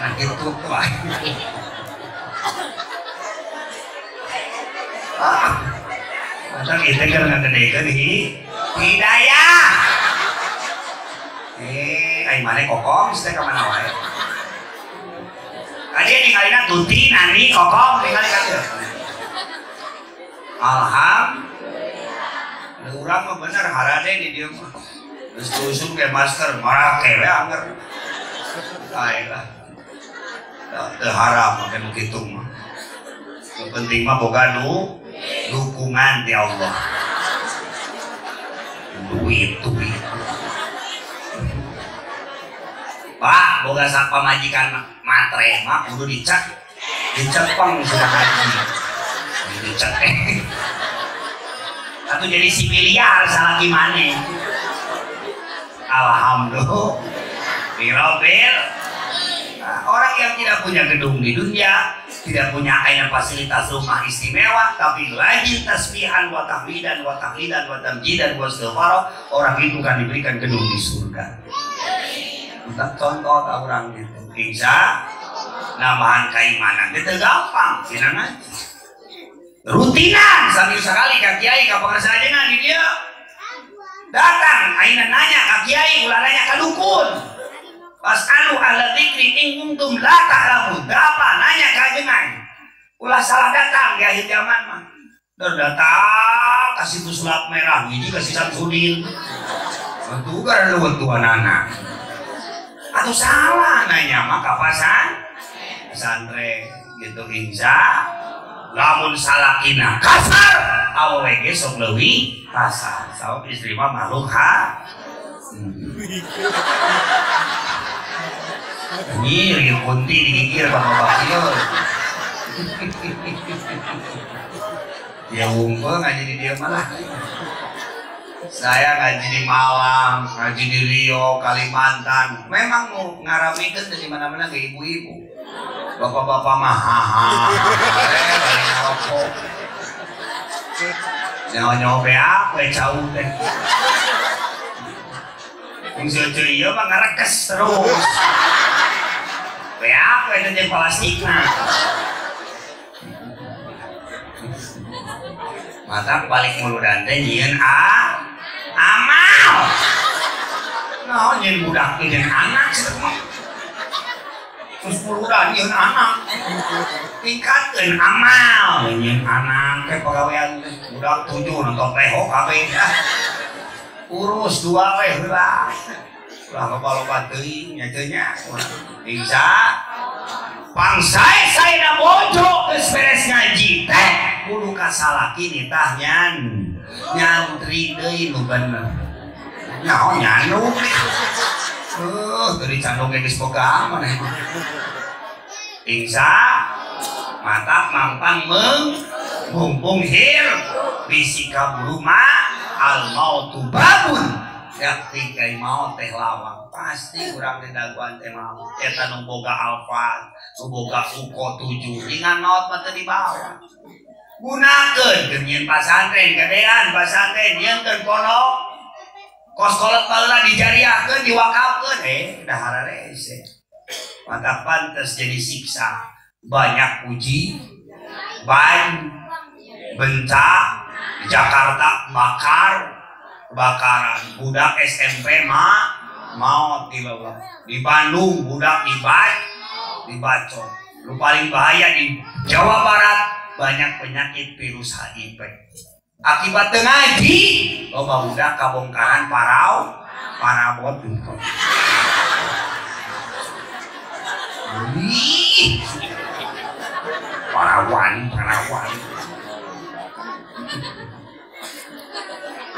Nah kitu wae. Ah. Masa kita keur ngagedekeun hidayah. Ai mane kokom teh ka mana wae. Kadi ningalina Tuti, Nani, kokom ningali ka dieu. Alhamdulillah. Urang mah bener harade di dieu mah. Geus tusuk ge masker marake we anger. Lain lah. Teu haram make nu kitu mah. Nu penting mah boga dukungan ti Allah. Duit, duit. Pak, boga sak pamajikan matre mah kudu dicek. Dicepeng sudah haji. Dicek. Atau jadi si miliar salaki maneh. Alhamdulillah. Nah, orang yang tidak punya gedung di dunia, tidak punya aina fasilitas rumah istimewa, tapi rajin tasbihan wa tahmidan wa tahlilan wa tamjidan wa istighfar, orang itu kan diberikan gedung di surga. Entah contoh tak orang gitu. Insya nambahan keimanan itu gampang, sinan aja. Rutinan sambil sekali ka kiai ka pangarsa ajengan di dia. Datang aina nanya ka kiai, ulah nanya ka dukun. Fas'alu ahla dzikri in kuntum la ta'lamun. Apa nanya ka ajengan. Ulah salah datang di akhir zaman mah. Datang kasih sulap merah, hiji kasih Samsudin. Tugar leuweut tuanana. Atau salah nanya mah ka pesantren gitu insya. Lamun salakina kasar awewe ge sok leuwih kasar. Sabab istri mah makhluk ha. Nyir ieu kunti digigir bapak ieu. Ya wungkul ngaji di dia malah. Saya ngaji di Malang, ngaji di Riau, Kalimantan. Memang mau ngaramikeun di mana-mana ke ibu-ibu. Bapak-bapak mah haha. Bari ngarokok. Nyawa-nyawa beak we jauh teh. Yang seuceut ieu mah ngarekes terus. Beak we teh jeung plastikna. Mata balik muludan teh nyieun amal. Naon nyieun budak teh jeung anak cenah mah. Terus muludan nyieun anak. Tingkatkeun amal nyieun anak teh pagawean teh budak 7 nonton leho kabeh. Urus 2 we heula. Ulah loba-loba teuing nya teu nya. Insya pangsae saena bojo geus beres ngaji teh kudu ka salaki nitah nyantri deui nu bener. Nyaho nyandung. Teu dicandung ge geus boga maneh. Insya mata mangpang meung mumpung hir bisi kaburu mah al mautu babun. Yakti kai maot teh lawang pasti urang teh daguan teh maot eta nu boga Alphard nu boga Uko 7 ringan maot mah teu dibawa. Gunakeun keur nyieun pasantren gedean pasantren nyieunkeun pondok kos kolot baheula dijariahkeun diwakafkeun dahar rese. Maka pantes jadi siksa banyak puji ban bencak di Jakarta bakar kebakaran budak SMP mah maot di bawah. Di Bandung budak dibacok. Lu paling bahaya di Jawa Barat banyak penyakit virus HIV. Akibat teu ngaji loba budak kabongkaran parabot. Parawan.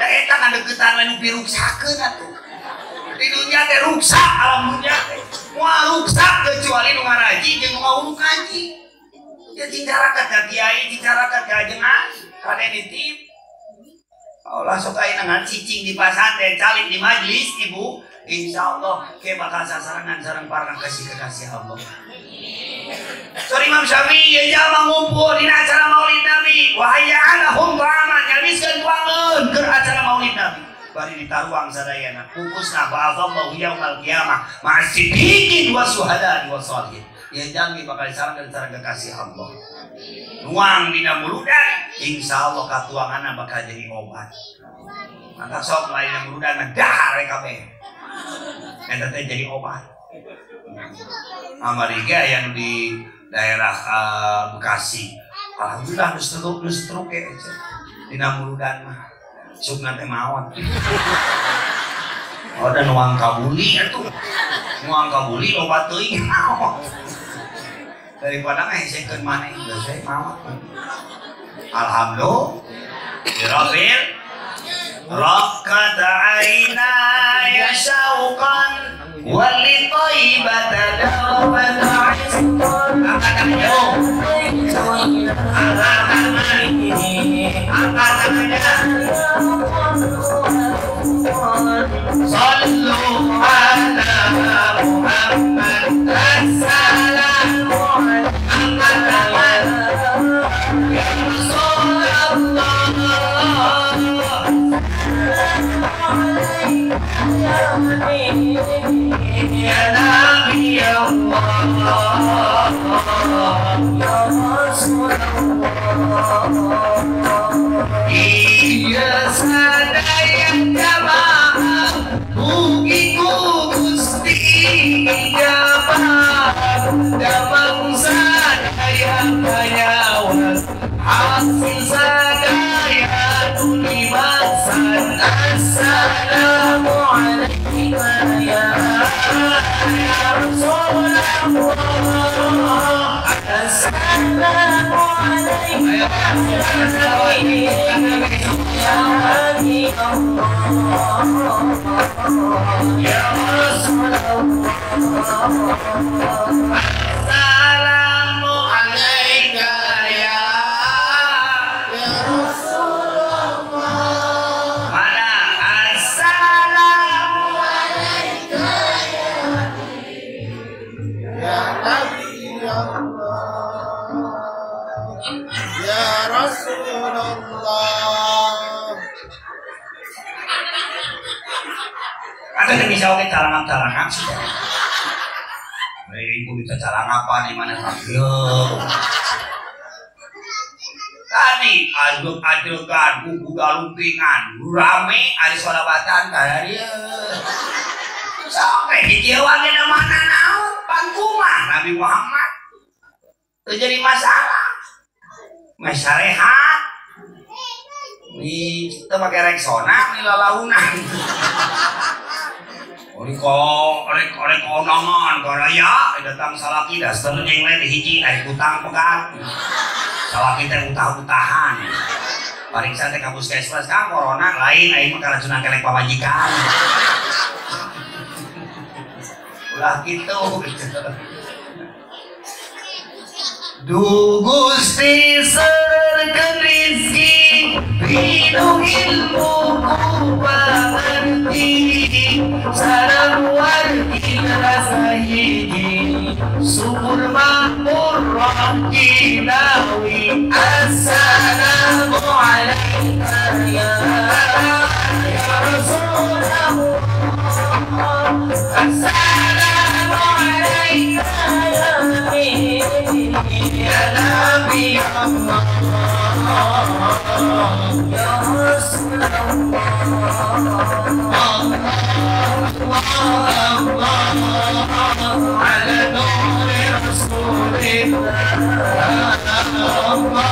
Da eta ngadeukeutan we nu piruksakeun atuh. Di dunya teh ruksak, alam dunya teh moal ruksak kecuali nu ngaraji jeung nu ngawuruk ngaji. Ya cicarakat ka kiai, cicarakat ka ajengan, kade nitip. Allah sok ayeuna ngan cicing di pasantren, calik di majelis ibu, insyaallah ke bakal sasarengan sareng para kekasih-kekasih Allah. Sorry Imam Syafi'i ye jalma ngumpul dina acara Maulid Nabi, wa hayya alahum ta'aman nyabiskeun tuangeun keur acara Maulid Nabi. Bari ditaruang sadayana, pupusna ba'athallahu yaumal qiyamah ma'as siddiqin wa syuhada'i wa sholihin. Ye jalmi bakal disarengan sareng kekasih Allah. Nuang dina muludan, insyaallah katuanganna bakal jadi obat. Maka sok lain dina muludan mah dahar we kabeh. Eta teh jadi obat. Amerika yang di daerah Bekasi, alhamdulillah nu stroke ge dina muludan mah sukna teh maot. Oh da nuang kabuli atuh. Nuang kabuli loba teuing maot. Daripada ngahesekeun maneh geus we maot. Alhamdulillah. Rabbil raqqat aina ya syauqan wali thaibata darbat isqan. Angkat tangannya. Angkat tangan. Angkat tangannya. Sallu ala Muhammad. Assalamu angkat tangan. Ya Rasulullah. Ya Nabi Allah, ya Rasulullah. Iya sadaya jamaah mugi ku Gusti ijabah damang sadaya kayawan hasil sadaya tulimasan. Assalamu alaikum ya Rasulullah. Assalamu alaikum. Ya Rasulullah. Assalamu alaika ya Rasulullah. Mana assalamu alaika ya Nabi Allah, ya Rasulullah. Ada yang bisa oke calangan-calangan sih. Ibu bisa calang apa di mana tadi aduk-adukan buku galumpingan rame ada sholawatan kayak dia sampai di Jawa ke mana naon pangkumah Nabi Muhammad terjadi masalah masarehat nih kita pakai Rexona nih lalaunan. Rek konangan karaya datang salaki daster nyenglet hiji ari utang pegat. Salaki teh utah-utahan. Pariksa teh ka puskesmas ka corona lain aing mah karacunan kelek pamajikan. Ulah kitu. Du Gusti serkeun rizki pinuh ilmu ku pangerti sareng wargi rasa hiji subur makmur roh jinawi. Assalamu alaika ya Rasulullah. Assalamu alaika ya Nabi Allah, ya Rasulullah. Allah Allah ala nuri Rasulillah. Allah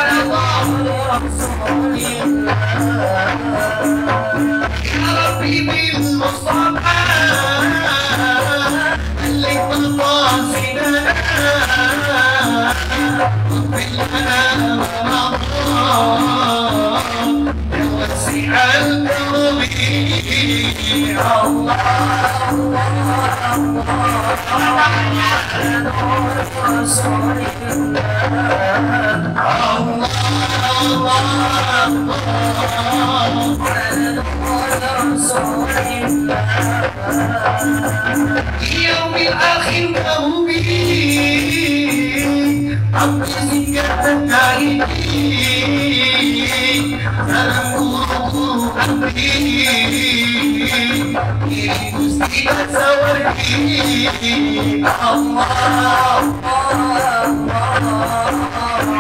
Allah Rasulillah. Ya Rabbi bil Mustafa مقاصدنا واغفر لنا ما مضى يا واسع الكرم. الله الله رسول الله رسول الله. يوم الآخر رب الله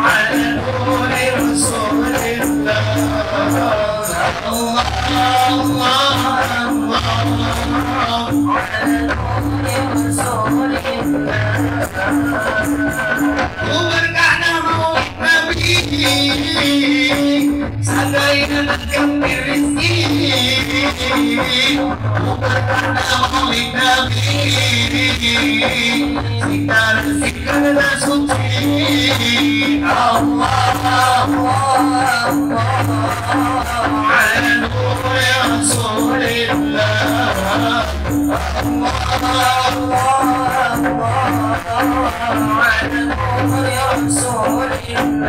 على نور رسول الله. الله الله الله على نور رسول الله. وبركعنا Nabi sadayana kami rizki وبركعنا maulid Nabi sikar sikar suci. Allah Allah على نور رسول الله. الله الله على نور رسول الله.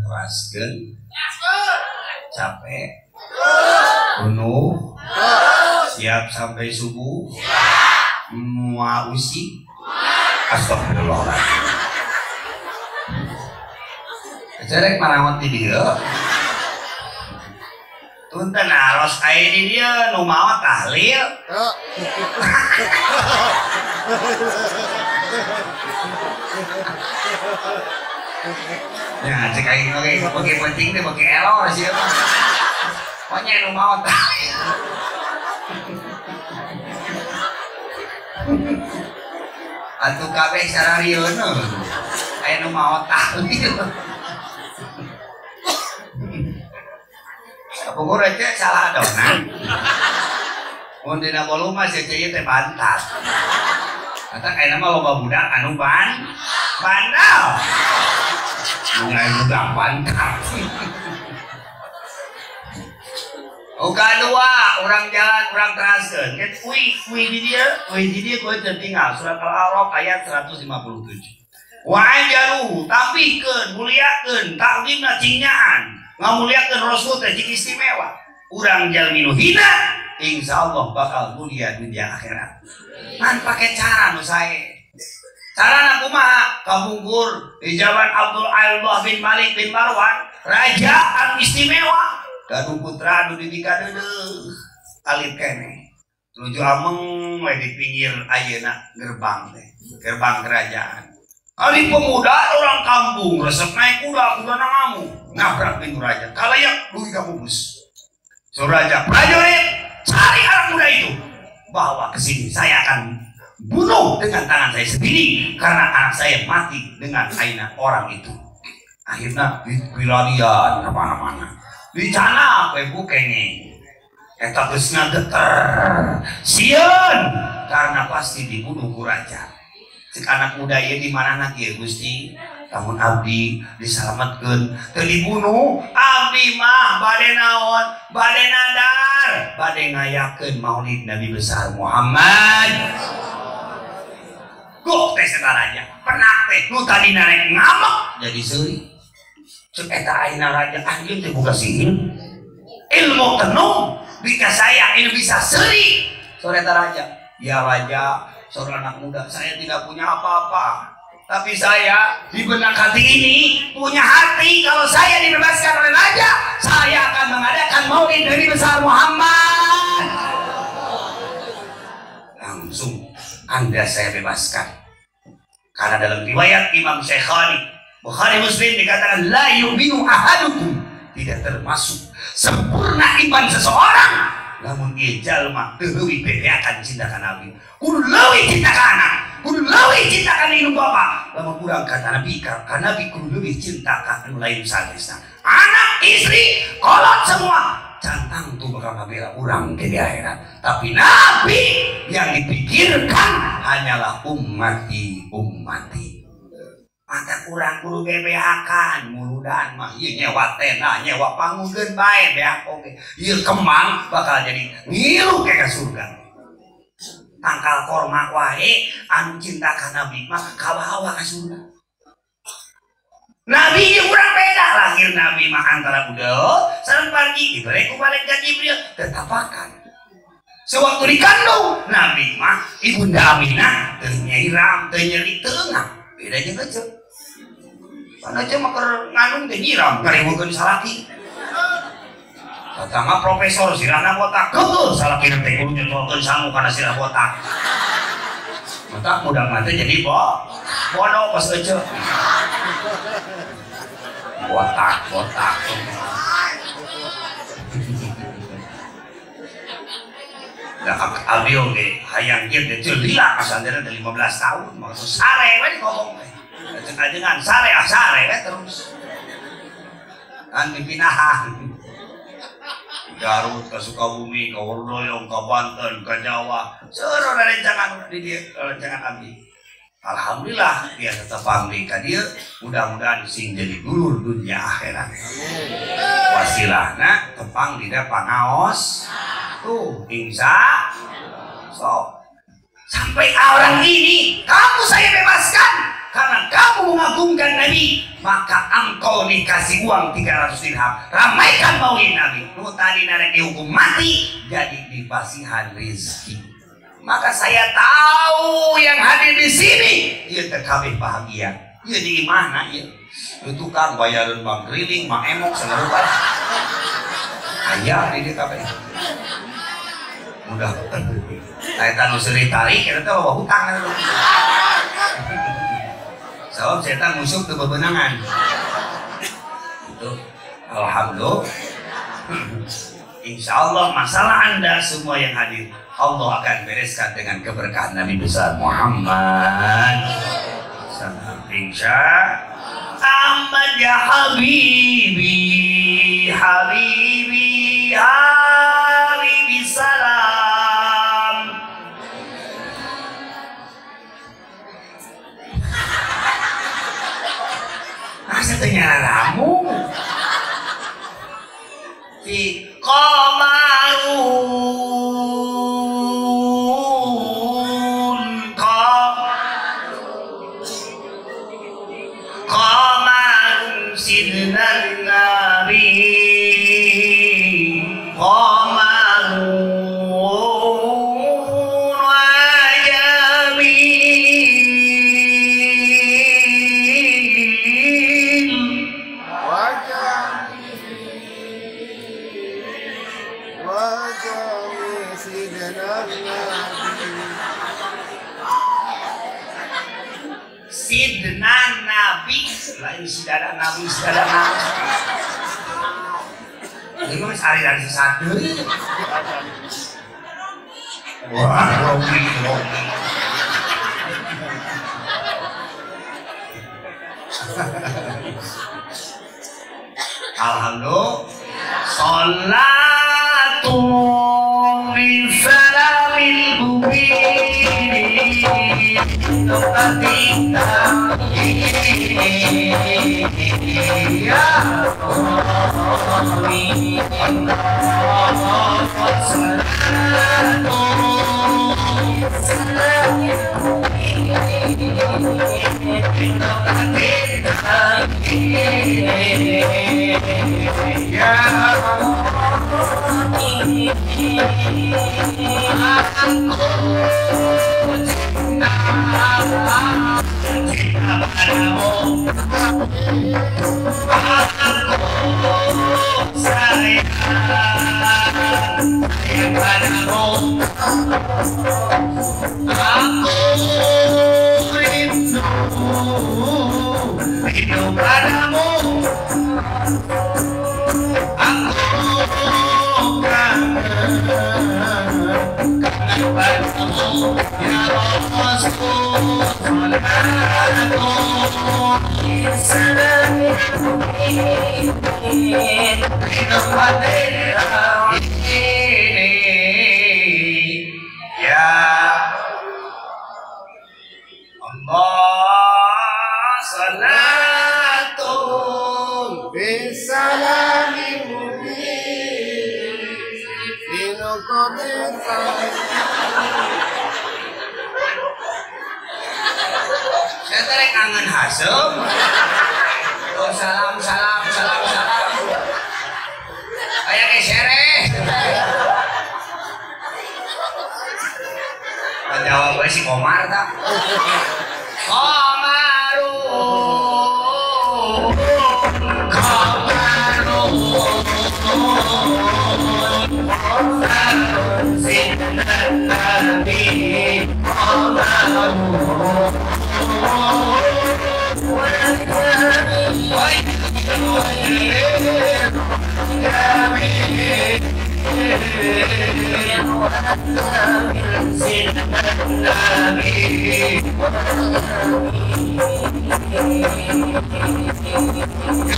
Teraskeun capek penuh siap sampai subuh mua usi astagfirullahaladzim. Cerek marawat di dia Punten aros aya di dieu nu maot tahlil. Ya cek aing oge bagi penting teh bagi error sih mah. Pokoknya nu maot tahlil. Atuh kabeh sararieun aya nu maot tahlil. Kapungkur aja salah adonan. Mun dina bolu mah si ieu teh pantas. Kata kayaknya mah loba budak anu bandal. Bunga budak bandal. Uka dua, orang jalan, orang teraskeun. Ui di dia, gue tertinggal. Surat Al-A'raf ayat 157. Wa anjaruhu, tampihkeun, muliakeun, takdimna cingyaan. Ngamuliakeun Rasul teh cing istimewa. Urang jalmi nu hina, insyaallah bakal mulia dunia akhirat. Ngan pake cara nu sae. Carana kumaha? Kapungkur di zaman Abdul Allah bin Malik bin Marwan, raja anu istimewa. Gaduh putra anu dibika deudeuh alit keneh. Nuju ameng we di pinggir ayeuna gerbang teh, gerbang kerajaan. Ari pemuda orang kampung resep naik kuda, kuda ngamuk, ngabrak pintu raja. Kalayak dugi ka pupus. So raja, prajurit, cari anak muda itu, bawa ke sini. Saya akan bunuh dengan tangan saya sendiri karena anak saya mati dengan aina orang itu. Akhirnya dipilarian kemana-mana. Dicana we bukenge. Eta geus ngageter. Sieun karena pasti dibunuh ku raja. Cek anak muda ieu di manana kieu Gusti? Lamun abdi disalametkeun teu dibunuh, abdi mah bade naon? Bade nadar, bade ngayakeun maulid Nabi besar Muhammad. Gok teh eta raja, penak teh nu tadina rek ngamek jadi seuri. Cek eta ayeuna raja anjeun teh boga sihir. Ilmu tenung bika saya ini bisa seuri. Sore eta raja, ya raja, seorang anak muda, saya tidak punya apa-apa. Tapi saya di benak hati ini punya hati, kalau saya dibebaskan oleh raja, saya akan mengadakan maulid Nabi besar Muhammad. Langsung Anda saya bebaskan. Karena dalam riwayat Imam Syekhani, Bukhari Muslim dikatakan la yu'minu ahadukum, tidak termasuk sempurna iman seseorang lamun ieu jalma teu leuwih bebeakan cinta ka Nabi. Kudu leuwih cinta ka anak, kudu leuwih cinta ka indung bapa. Lamun urang ka Nabi, ka Nabi kudu leuwih cinta ka anu lain sanesna. Anak, istri, kolot semua cantang tuh bakal ngabela urang ke di akhirat. Tapi Nabi yang dipikirkan hanyalah ummati ummati. Maka kurang kudu bebeakan muludan mah ieu nyewa tenda, nyewa panggung bae beak oge. Ieu kemang bakal jadi ngilu ke surga. Tangkal korma wae anu cinta ka Nabi mah kabawa ka surga. Nabi ieu urang beda, lahir Nabi mah antara udah sareng pagi dibere ku malaikat Jibril tetapakan. Sewaktu dikandung Nabi mah ibunda Aminah teu nyiram, teu nyeri teungah. Beda jeung eceu. Karena aja mah keur ngandung teh nyiram ngariweukeun salaki. Tatangga profesor sirahna botak, keueuh salaki teh kudu nyetolkeun sangu kana sirah botak. Matak budak mah teh jadi bodoh pas eceu. Botak, botak. Da abdi oge hayang ieu teh lila kasandera teh 15 tahun maksud sare we ngomong teh. Cek ajengan sare ah sare we terus. Kan dipinahan. Garut ke Sukabumi, ke Wardoyong, ke Banten, ke Jawa. Seluruh rencangan di dia, rencangan abdi. Alhamdulillah dia tetap pamri ka dieu, mudah-mudahan sing jadi dulur dunia akhirat. Wasilahna tepang dina pangaos. Tuh, insya so sampai orang ini kamu saya bebaskan karena kamu mengagungkan Nabi, maka engkau dikasih uang 300 dirham. Ramaikan maulid Nabi. Nu tadi narek dihukum mati jadi dipasihan rezeki. Maka saya tahu yang hadir di sini ieu teh kabeh bahagia. Ieu di imahna ieu. Nu tukang bayareun bang keliling, mak emok sagala. Aya di dieu kabeh. Mudah. Eta nu seuri tarik eta teh loba hutang eta. Sabab setan musuh teu bebenangan. Itu alhamdulillah. Insyaallah masalah Anda semua yang hadir Allah akan bereskan dengan keberkahan Nabi besar Muhammad. Insya Ahmad ya habibi, habibi, habibi salam. Fi qamarun qamarun sidna nabi qamarun wa jamil wa jamil wa jamil sidna nabi sidna nabi lain sidada nabi sidada nabi ini mah sari dari sesat deui. Wah, rogi rogi. Alhamdulillah. Salatu min salamil mubin. Ya aku rindu, rindu padamu, aku kangen, kangen padamu, ya Rasul, ya Allah salatun bisalami mubin Saya tarik kangen hasem. Oh, salam salam salam salam. Kayak kesereh. Jawab gue si Komar tak? Komarun, Komarun, Sidna Nabi Komarun.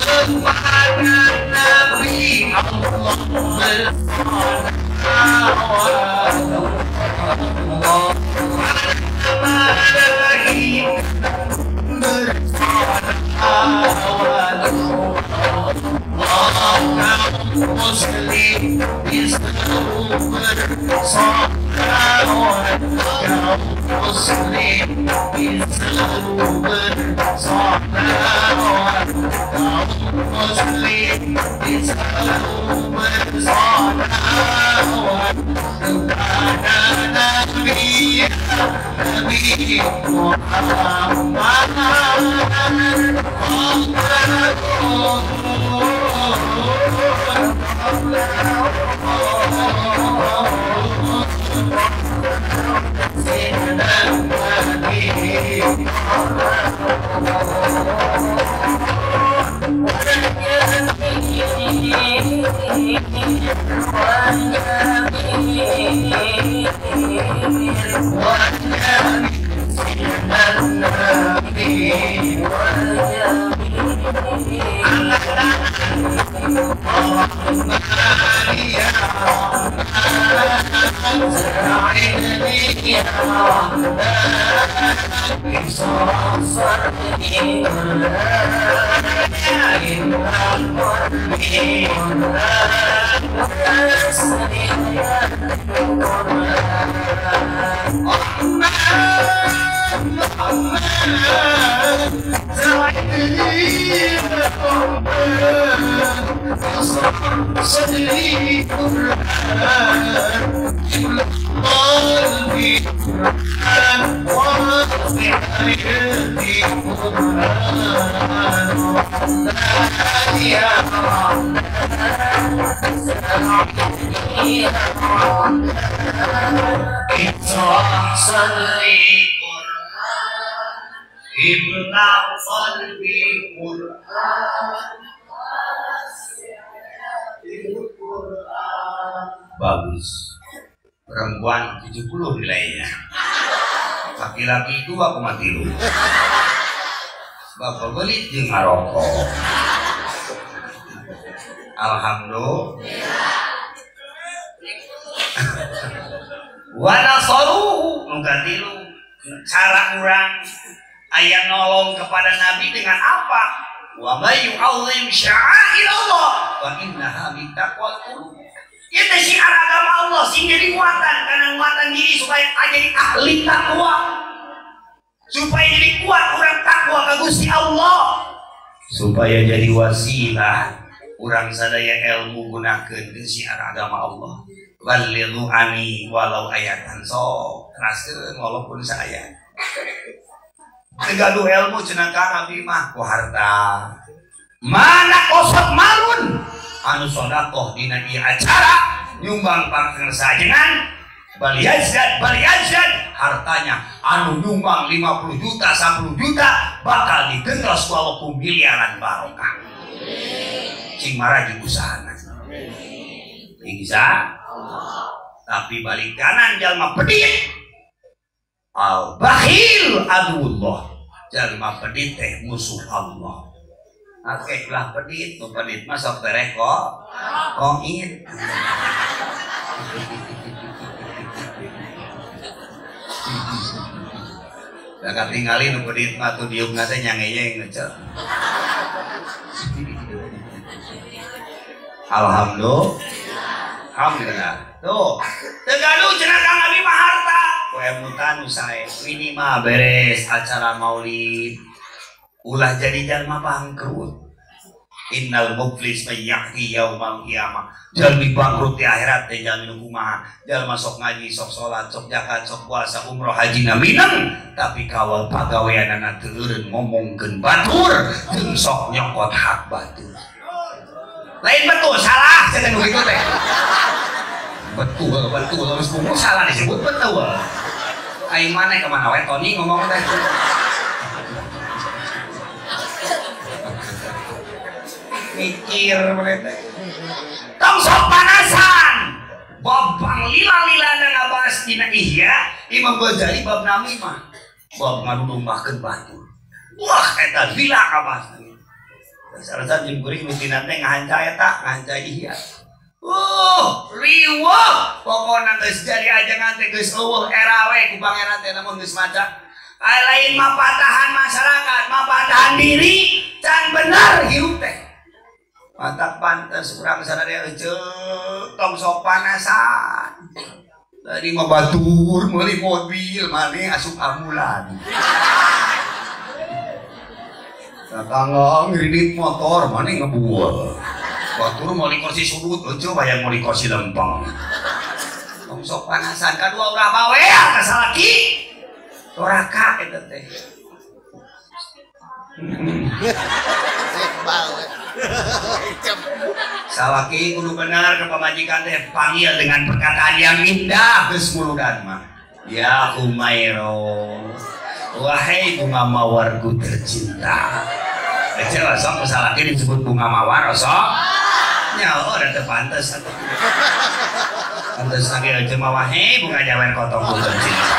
Kepada Nabi Allah Muslim يا رحمن اشرح صدري قلبي صدري قلبي اشرح صدري املأ قلبي قرآن. Bagus. Perempuan 70 nilainya. Laki-laki 2,3. Bapak belit jeung ngarokok. Alhamdulillah. Wa nasaruhu nu katilu. Cara urang aya nolong kepada Nabi dengan apa? Wa may yu'azzim sya'airallah wa innaha min taqwal qulub. Ieu teh syiar agama Allah sing jadi muatan karena muatan diri supaya jadi ahli takwa. Supaya jadi kuat urang takwa ka Gusti Allah. Supaya jadi wasilah urang sadaya ilmu gunakeun ke syiar agama Allah. Balighu ani walau ayatan sok teraskeun walaupun saayat. Gaduh ilmu cenah ka abdi mah ku harta. Mana kosot malun anu sedekah dina ieu acara nyumbang pangkersajengan baliazat baliazat hartanya anu nyumbang 50 juta 10 juta bakal digentos ku Allah ku miliaran barokah. Sing maraji usahana. Bisa tapi balik kanan jalma pedit al bakhil aduullah. Jalma pedit teh musuh Allah. Akeh lah pedit, nu pedit mah sok tereh kok koin. Da katingali nu pedit mah tuh diukna teh nyangeyeng ngecel. Alhamdulillah. Alhamdulillah. Tuh, teu gaduh cenah Kang Abi mah harta. Koemutan usahe minimal beres acara maulid. Ulah jadi jalma bangkrut. Innal muflis may ya'ti yaumal qiyamah. Jalmi bangkrut di akhirat teh jalmi nu kumaha? Jalma sok ngaji, sok salat, sok zakat, sok puasa, umroh, haji na mineng, tapi kawal pagaweanana teu eureun ngomongkeun batur, jeung sok nyokot hak batur. Lain betul salah cenah nu kitu teh. Betul, betul, terus kumaha salah disebut betul. Aing maneh ka mana we Tony ngomong teh. Mikir mereka tong sok panasan bab panglila-lila na ngabahas dina Ihya Imam Ghazali bab namimah bab ngadudumbahkeun batur. Wah eta lila kabahas. Dasar-dasar jeung kuring rutina teh ngahanca eta ngahanca Ihya. Riweuh pokona geus jadi ajengan teh geus eueuh era we ku pangeran teh namun geus maca. Lain mapatahan masyarakat, mapatahan diri can bener hirup teh. Mantap pantes urang sadaya euceuk tong sok panasan. Tadi mah batur meuli mobil maneh asup ambulan. Tetangga ngiridit motor maneh ngebual. Batur meuli kursi sudut euceuk hayang meuli kursi lempeng. Tong sok panasan kadua urang bawel ka salaki. Doraka eta teh. Salaki kudu benar ke pamajikan teh panggil dengan perkataan yang indah geus muludan mah. Ya Humairo, wahai bunga mawarku tercinta. Ece sok salaki disebut bunga mawar sok. Nya oh da teu pantes atuh. Pantes lagi ece mah wahai bunga jawer kotongku tercinta.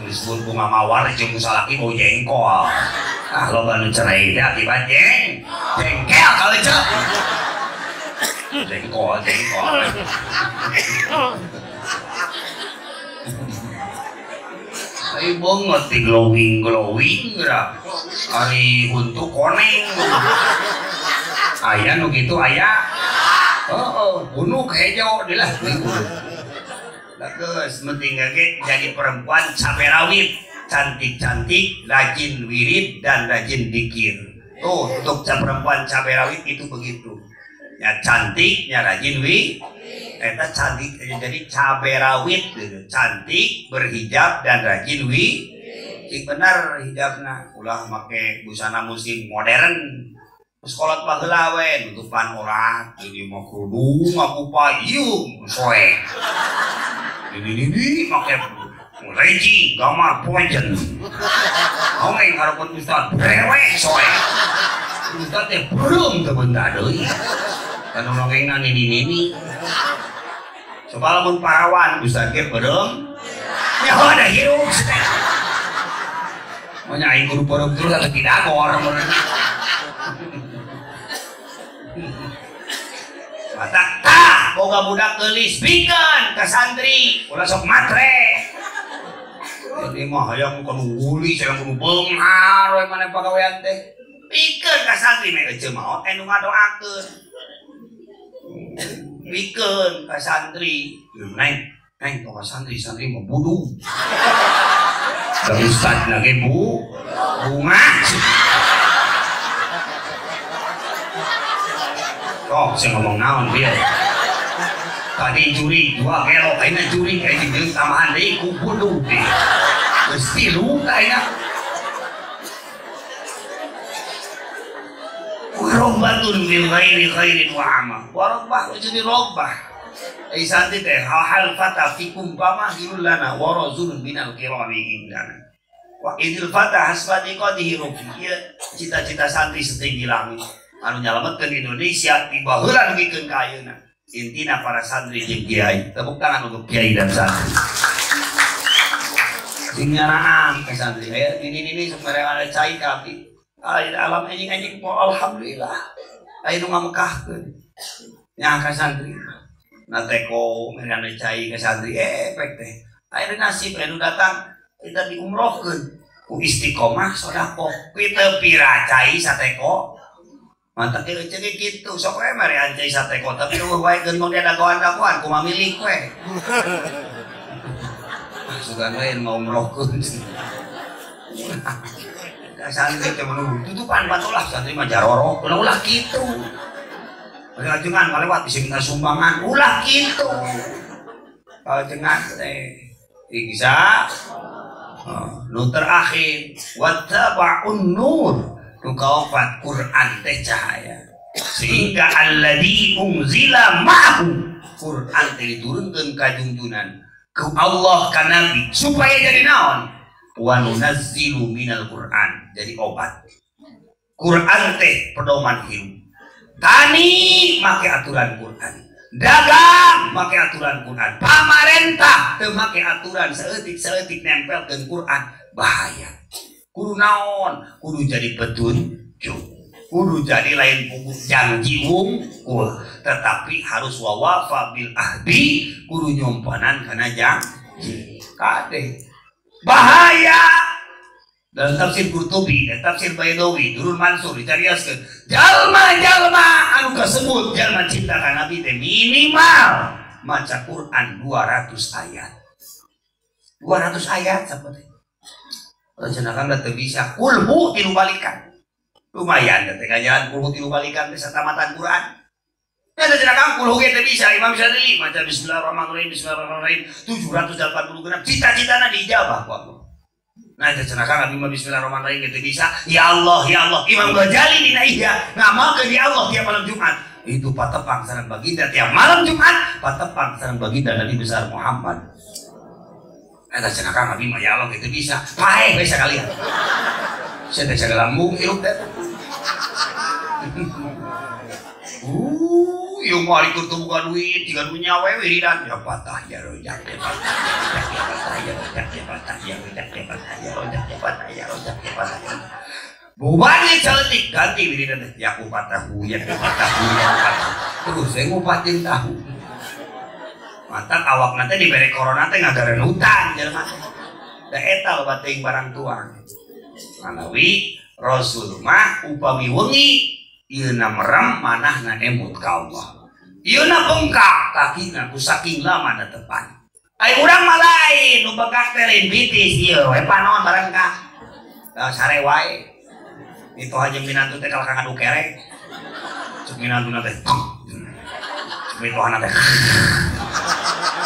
Disebut bunga mawar jeung salaki bau jengkol. Ah loba nu cerai teh akibat jengkel kalau cek. Jengkol, jengkol. Ai banget di glowing glowing geura. Ari untuk koneng. Aya nu kitu aya. Heeh, bunuh hejo dilah. Bagus, penting ge jadi perempuan cabe rawit, cantik-cantik, rajin wirid dan rajin dikir. Tuh, untuk perempuan cabe rawit itu begitu. Ya cantik, ya rajin wi. Eta cantik jadi cabe rawit gitu. Cantik, berhijab dan rajin wi. Cing bener hijabna, ulah make busana muslim modern. Sekolah baheula we nutupan orat, ini mah kerudung aku payung soek. Ini make leji gamar pojen. Hongeng harapan ustad brewek soek. Ustad teh beureum teu benda deui. Kan nongengna nini-nini. Coba lamun parawan ustad ge beureum. Nyaho ada hirup teh. Manya aing kudu beureum terus atuh didagor. Matak tah boga budak geulis pikeun ka santri ulah sok matre. Jadi mah hayang kudu geulis hayang kudu beunghar we maneh pagawean teh. Pikeun ka santri meh eceu maot anu ngadoakeun. Pikeun ka santri. Neng, neng tong ka santri, santri mah budug. Da ustadna ge bu bunga. Oh, saya ngomong naon dia. Tadi curi dua kelo, ayeuna curi kayak jeung tambahan deui ku budug deui. Geus tilu ka ayeuna. Warobbatun min ghairi khairin wa ama. Warobbah jadi robbah. Ai santi teh hal fata fikum pamahilul lana wa razulun minal kirami indana. Wa idil fata hasbati qadihi rufi. Cita-cita santri setinggi langit. Anu nyalametkeun Indonesia ti baheula dugikeun ka ayeuna. Intina para santri jeung kiai. Tepuk tangan untuk kiai dan santri. Sing nyaraang ka santri. Aya nini-nini sok mere ada cai ka abdi. Aya alam anjing-anjing alhamdulillah. Aya nu ngamekahkeun. Nya ka santri. Na teko mere ada cai ka santri pek teh. Aya nasib anu datang kita diumrohkeun ku istiqomah sedekah. Kitu pira cai sateko. Mantap dia cek gitu, sok we mari ancai sate kota, tapi eueuh wae geun dia dagoan-dagoan kumaha milik we. Sugan we mau umrohkeun. Ka santri teh mah tutupan batulah santri mah jarorok, ulah kitu. Ajengan malewat bisa minta sumbangan, ulah kitu. Ajengan teh bisa nu terakhir wattaba'un nur. Nu kaopat Quran teh cahaya sehingga alladzi unzila ma'ahu Quran teh diturunkeun ka jungjunan ku Allah ka Nabi supaya jadi naon wa nunazzilu minal Quran jadi obat. Quran teh pedoman hidup. Tani make aturan Quran, dagang make aturan Quran, pamarentah teu make aturan saeutik-saeutik nempelkeun Quran bahaya. Kudu naon, kudu jadi petunjuk, kudu jadi lain pupuk janji wungkul, tetapi harus wawafa bil ahdi, kudu nyompanan karena janji. Kade bahaya. Dalam tafsir Qurtubi dan tafsir Baidawi, Durul Mansur dicariaskeun, jalma-jalma anu kasebut jalma cinta ka Nabi teh minimal maca Quran 200 ayat. 200 ayat sapote. Rencana kan teu bisa kulhu tilu balikan. Lumayan teh ngajaran kulhu tilu balikan teh satamatan Quran. Ya rencana kan kulhu ge teu bisa Imam Syadzili maca bismillahirrahmanirrahim bismillahirrahmanirrahim 786 cita-citana diijabah ku Allah. Nah rencana kan abdi mah bismillahirrahmanirrahim ge teu bisa. Ya Allah ya Allah Imam Ghazali dina Ihya ngamalkeun ya Allah tiap malam Jumat. Itu patepang sareng baginda tiap malam Jumat patepang sareng baginda Nabi besar Muhammad. Eta cenah kang abdi mah ya Allah kitu bisa. Paeh we sakalian. Sia teh sagala lambung hirup teh. Ieu mah ari keur teu boga duit jiga nu nyawe wiridan ya patah ya rojak ya patah ya patah ya rojak ya patah ya rojak ya patah ya rojak ya patah ya rojak ya patah. Bubani celetik ganti wiridan teh ya ku patahu ya ku patahu ya patah. Terus saya ngupatin tahu. Mantap awak nanti diberi corona teh ngagarenutan jelema teh. Da eta loba teuing barang tuang. Manawi Rasul mah upami wengi ieuna merem manahna emut ka Allah. Ieuna bengkak kakina ku saking lama netepan. Ai urang mah lain nu bengkak teh lain bitis ieu we panon barengkak. Da sare wae. Mitoha jeung minantu teh kalah ngadu kerek. Cuk minantuna teh. Cuk mitohana teh.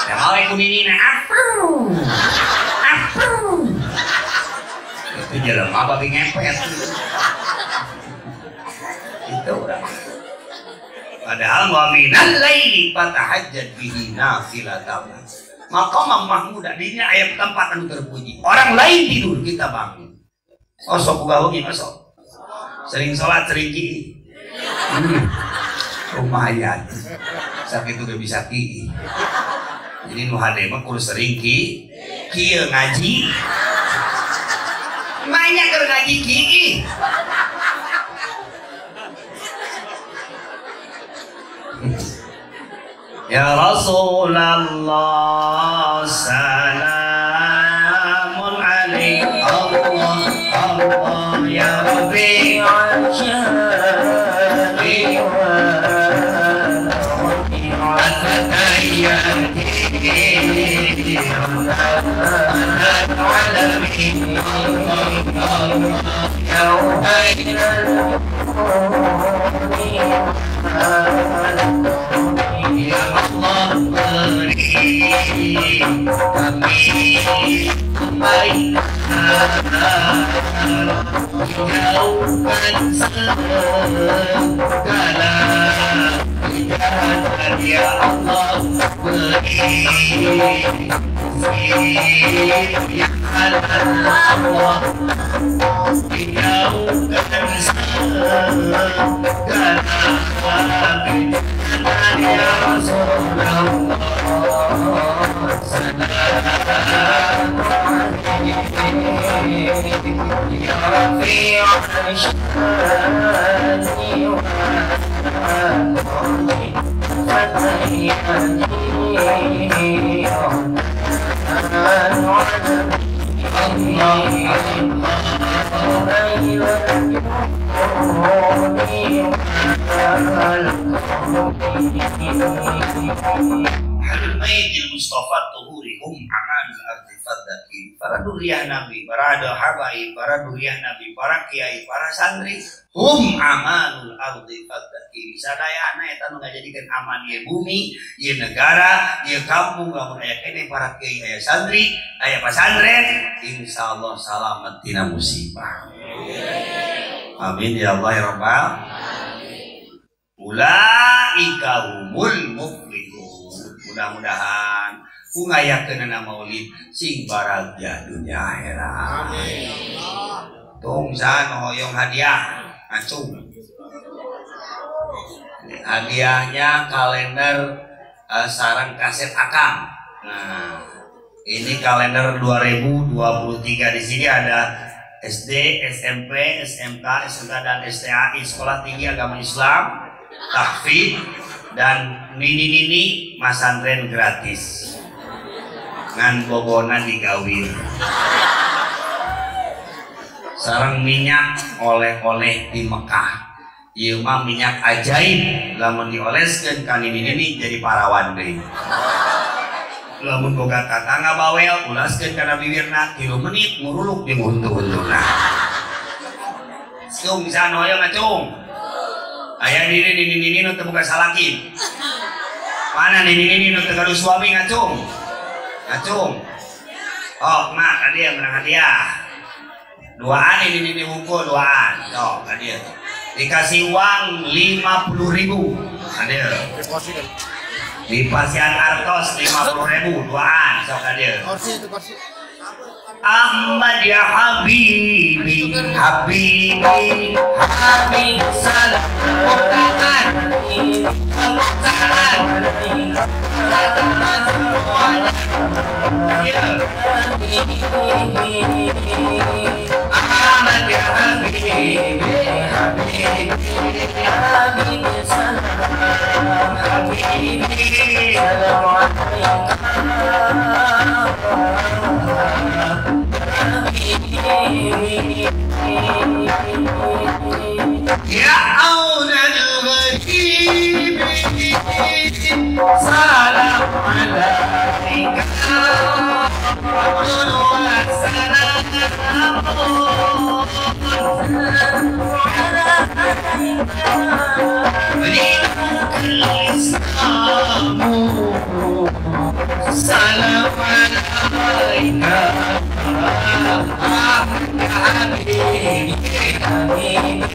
Da mawe ku ninina apu. Apu. Itu jelema babi ngepet. Itu urang. Padahal wa minal laili fatahajjat bihi nafilatan. Maqamam mahmuda dinya aya tempat anu terpuji. Orang lain tidur kita bangun. Osok boga wengi osok. Sering sholat sering ki. Lumayan. Sakitu ge bisa ki. Jadi nu hade mah kudu sering ki. Kieu ngaji. Banyak keur ngaji ki. Ya Rasulullah salamun alaik Allah Allah ya Rabbi Ya Allah beri kami kebaikan, jauhkan segala kejahatan. Ya Allah beri yang halal, Allah jauhkan segala kejahatan. Ya Rasulullah salam ya Rafi' al-shani wa Ahlul Baitil Mustafa tuhuri hum amanul ardi faddakin. Para duriah Nabi, para habaib, para duriah Nabi, para kiai, para santri, hum amanul ardi faddakin. Sadayana eta nu ngajadikeun aman ieu bumi, ieu negara, ieu kampung, lamun aya keneh para kiai, aya santri, aya pasantren, insyaallah salamet tina musibah. Amin ya Allah ya Rabbal. Ulaika humul muflihun. Mudah-mudahan ku ngayakeunana maulid sing baragja dunia akhirat. Amin. Tung saha hoyong hadiah acung. Hadiahnya kalender sarang kaset Akang. Nah, ini kalender 2023. Di sini ada SD, SMP, SMK, SMK dan STAI, Sekolah Tinggi Agama Islam, tahfidz dan nini-nini masantren gratis. Ngan bobona digawir. Sareng minyak oleh-oleh di Mekah. Ieu mah minyak ajaib, lamun dioleskeun ka nini-nini jadi parawan deui. Lamun boga tatangga bawel ulaskeun kana bibirna 3 menit muruluk jeung huntu-huntuna. Cung saha hoyong acung? Aya nini-nini nu teu boga salaki. Mana nini-nini nu teu gaduh suami ngacung? Ngacung. Oh, mak hadiah menang hadiah. Duaan ini nini wungkul duaan. Sok hadiah. Dikasih uang 50.000. Hadiah. Di pasian artos 50.000 duaan sok hadiah. Kursi itu kursi. Ahmad ya Habibi, Habibi, Habib salam, tepuk tangan, tangan semuanya. Ahmad ya Habibi, Habibi, Habib salam, Habibi, salam alaikum. Habibi salam alaika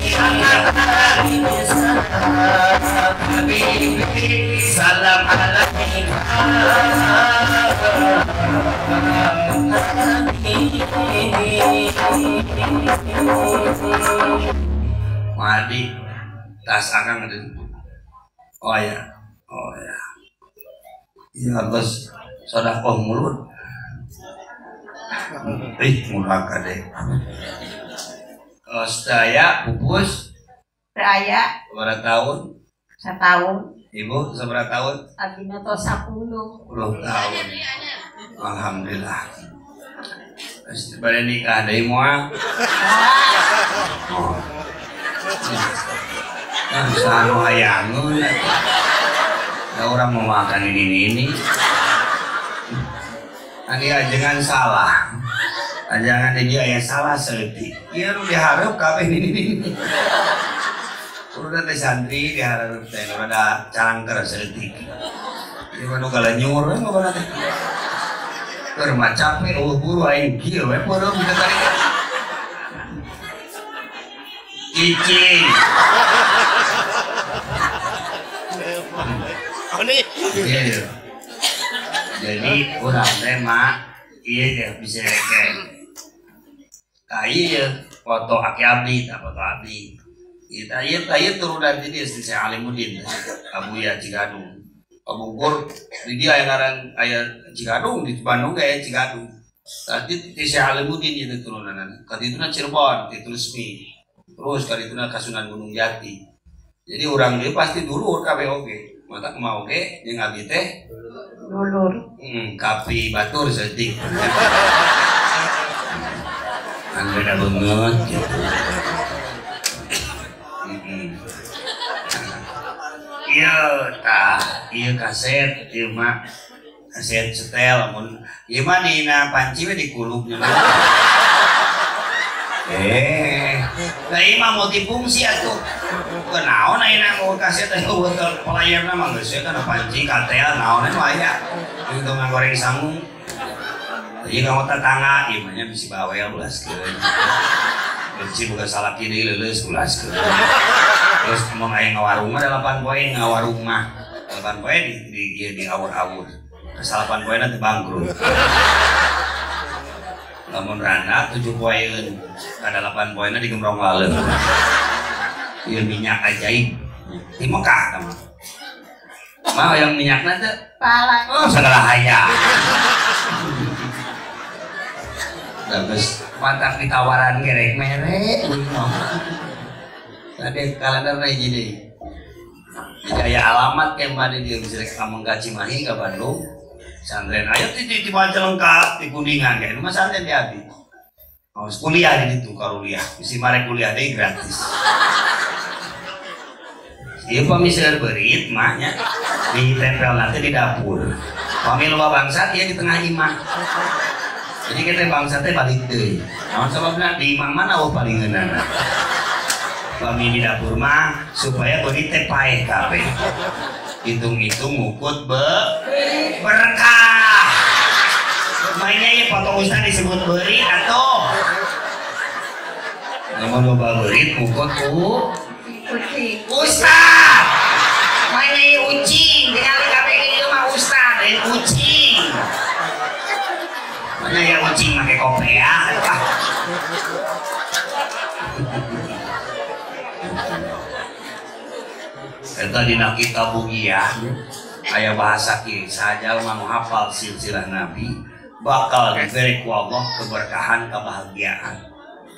salam alaika habibi salam alaika Madi tas akang ada. Oh ya, oh ya. Ya terus sedekah mulut. Mulut kade. Kalau saya pupus Raya berapa tahun? Setahun. Ibu seberapa tahun? Abina tos 10. 10 tahun. Alhamdulillah. Terus pada nikah deui moal. Oh. Nah, sanu hayangeun. Da orang mau makan ini. Ani ajengan salah. Ajangan dia aya salah saeutik. Ieu nu dihareup kabeh ini. Udah teh santri dihareup teh nu rada carangker saeutik. Ieu mah nu galenyur we ngobana teh. Keur mah capek eueuh buru aing kieu we peureum teh tadi. Cicing. Iya. Jadi urang teh mah ieu ya bisa kayak tah ieu foto aki abdi tah foto abdi. Ieu tah ieu turunan di dieu si Alimuddin Abuya Cigadung. Bogor di dia aya ngaran aya Cigadung di Bandung aya Cigadung. Tadi ti Syekh Alimuddin ieu turunanna. Kadituna Cirebon, ti resmi. Terus kadituna ka Sunan Gunung Jati. Jadi urang dieu pasti dulur kabeh oge. Mata kumaha oge jeung abdi teh dulur. Kapi batur saeutik. Kan beda banget gitu. Iya tah, ieu kaset ieu mah kaset setel mun ieu mah dina panci we dikulupnya. Lah ieu mah multifungsi atuh. Kunaon ayeuna mau kaset aya botol pelayarna mah geus we kana panci katel naon we aya. Untung ngagoreng sangu. Ieu ka tetangga ieu mah nya bisi bawel ulaskeun. Benci bukan salah kiri leuleus ulaskeun. Terus mun aya ngawarung mah 8 poe ngawarung mah. 8 poe di awur-awur. 8 poe na teh bangkrut. Lamun randa 7 poeun, kada 8 poena digemrong laleung. Ieu minyak ajaib. Di Mekah tah mah. Mah yang minyakna teh pala. Oh, sagala hayang. Bagus, mantap ditawaran gerek mere. Tadi kalender hiji deui. Jadi aya alamat ke mah di dieu bisa rek ameng ka Cimahi ka Bandung. Santren ayo di Majalengka di Kuningan kayak mah santren di abdi. Oh, kuliah di ditu karuliah. Bisi mare kuliah deui gratis. Ieu pami seueur beurit mah nya ditempel nanti di dapur. Pami loba bangsat ieu di tengah imah. Jadi kita bangsat teh balik deui. Naon sababna di imah mana eueuh palingeunana. Pami di dapur mah supaya beurit teh paeh kabeh. Hitung-hitung ngukut berkah. Mainnya ya foto ustaz disebut beurit atau lamun loba beurit ngukut ku ucing. Ustaz. Mainnya ya ucing, tinggal kabeh ieu mah ustaz, ucing. Mana ya ucing make kopiah. Eta dina kitab Bugiyah aya bahasa kieu sajalma nu hafal silsilah Nabi bakal diberi ku Allah keberkahan kebahagiaan.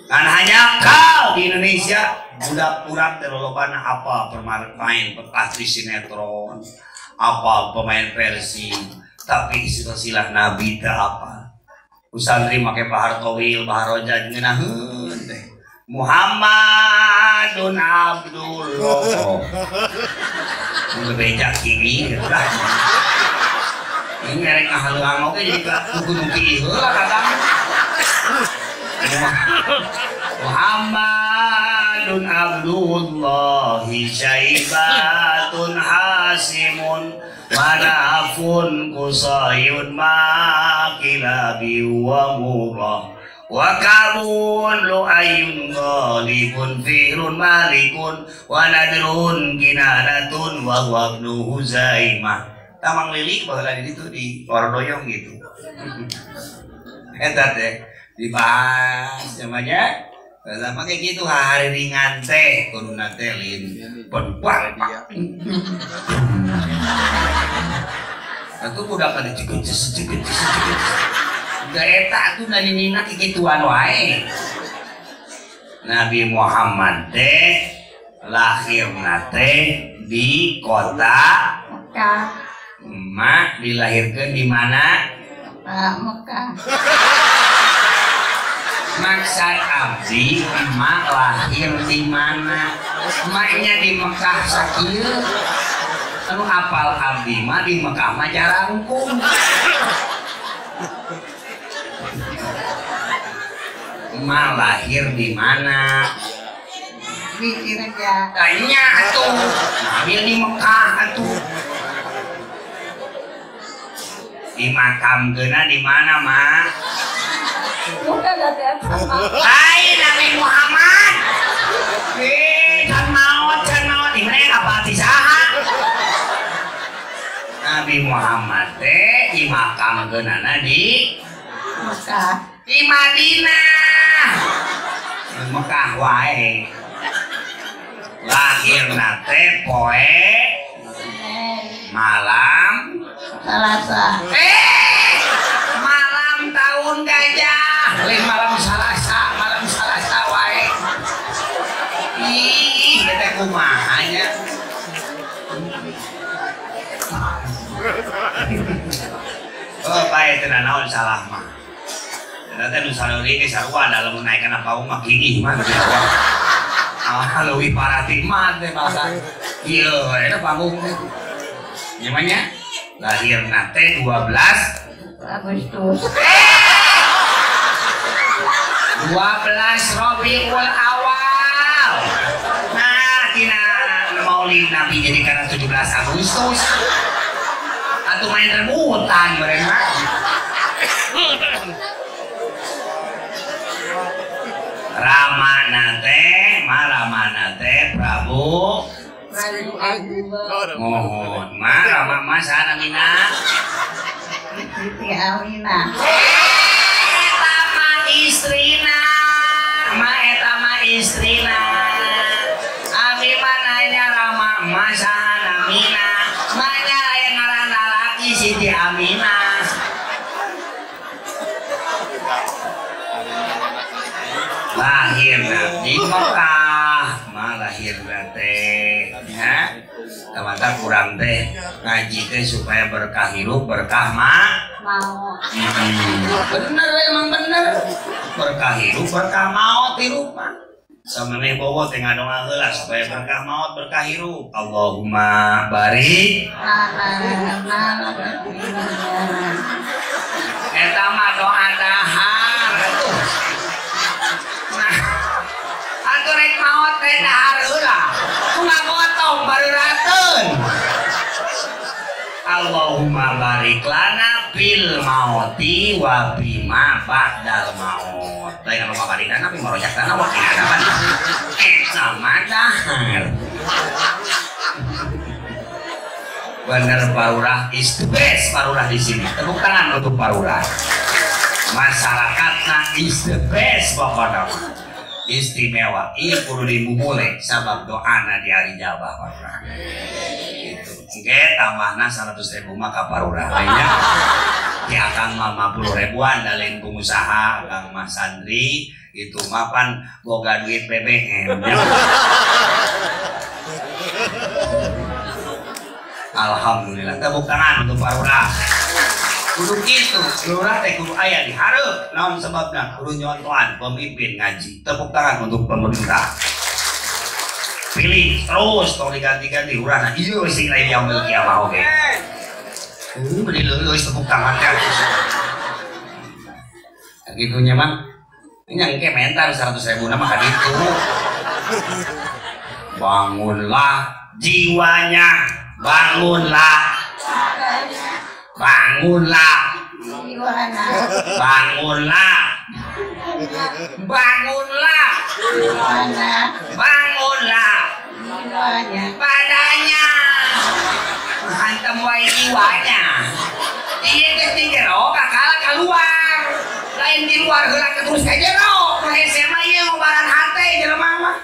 Kan hanya kau di Indonesia budak urang teh lolobana hafal pemain artis sinetron, hafal pemain Persib, tapi silsilah Nabi teh hafal. Santri make Bahar Towil, Bahar Rojaj ngeunaheun teh. Muhammadun Abdullah. Mun bebeja kieu gitu lah. Ini rek ngahaluang oge jadi ka kudu kieu heula kadang. Muhammadun Abdullahi Syaibatun Hasimun Manafun Kusayun Makilabi wa Murah wa kabun lu'ayun ghalibun fihrun malikun wa nadrun kinanatun wa huwa ibnu Huzaimah. Tamang lilik baheula di ditu di Wardoyong gitu. Eta teh dibahas namanya lama kayak gitu hari ringan teh kuduna teh lin penbuang pak. Atuh budak kada cegeces cegeces cegeces. Da eta atuh naninina kikituan wae. Nabi Muhammad teh lahirna teh di kota Mekah. Emak dilahirkeun di mana? Mekah. Maksad abdi emak lahir di mana? Emaknya di Mekah sakieu. Anu apal abdi mah di Mekah mah jarangkung. Emak lahir di mana? Di Cireja. Tanya atuh. Lahir di Mekah atuh. Dimakamkeunna di mana, Mak? Bukan ada sama. Hai Nabi Muhammad. Can maot, di mana apa di saha? Nabi Muhammad teh dimakamkeunana di Mekah. Di Madinah. Di Mekah wae. Lahirna teh poe malam Selasa. Malam tahun gajah. Lain malam Salasa wae. Ih, eta kumaha nya. Oh, bae teu naon salah mah. Eta teh nu saleuri ge sarua da lamun naek kana paung mah gigih mah teu sarua. Ah, leuwih parah ti mah teh basa. Ieu eta panggung teh. Nyamannya? Lahirna teh 12 Agustus. 12 Rabiul Awal. Nah, tina Maulid Nabi jadi karena 17 Agustus. Atuh main rebutan mereka. Ramana teh, Maramana teh Prabu Mohon ma Rama ma saha namina? Siti Aminah. Eta mah istrina. Ma eta mah istrina. Abi mah nanya Rama ma saha namina? Manya aya ngaran lalaki Siti Aminah. Lahirna di Mekah, mah lahirna teh ya. Mata kurang teh ngaji teh supaya berkah hirup, berkah mah mau. Bener emang bener. Berkah hirup, berkah maot hirup mah. Samemeh bowo teh ngadoa heula supaya berkah maot, berkah hirup. Allahumma barik. Eta mah doa dahar atuh. Nah, atuh rek maot teh dahar heula. Ku ngagotong barurateun. Allahumma barik lana fil mauti wa bima ba'dal maut. Lain anu barik lana bima rojak lana wa qina adzaban. Eta mah dahar. Bener Parurah is the best. Parurah di sini. Tepuk tangan untuk Parurah. Masyarakatna is the best pokokna. Istimewa. Ieu kudu dimumule sabab doana di hari jabah Parurah. Gitu. Oke, tambahna 100.000 mah ka Parurah nya. Di akang mah 50 ribuan da lain pengusaha, akang mah santri itu mah pan boga duit BBM. Alhamdulillah, tepuk tangan untuk Parurah. Kudu kitu, lurah teh kudu aya di hareup. Naon sebabna? Kudu nyontohan pemimpin ngaji. Tepuk tangan untuk pemerintah. Pilih terus tong diganti-ganti urang ieu sing lain yaumil kiamah oge. Beli leuleus tepuk tangan teh. Gitunya mah nyangke mentar 100.000 mah ka ditu. Bangunlah jiwanya, bangunlah. Bangunlah. Jiwana. Bangunlah. Bangunlah. Jiwana. Bangunlah. Jiwanya. Badannya. Hantam wae jiwanya. Ieu teh ti jero kakala keluar. Lain di luar heula terus ka jero. Nu hese mah ieu ngobaran hate jelema mah.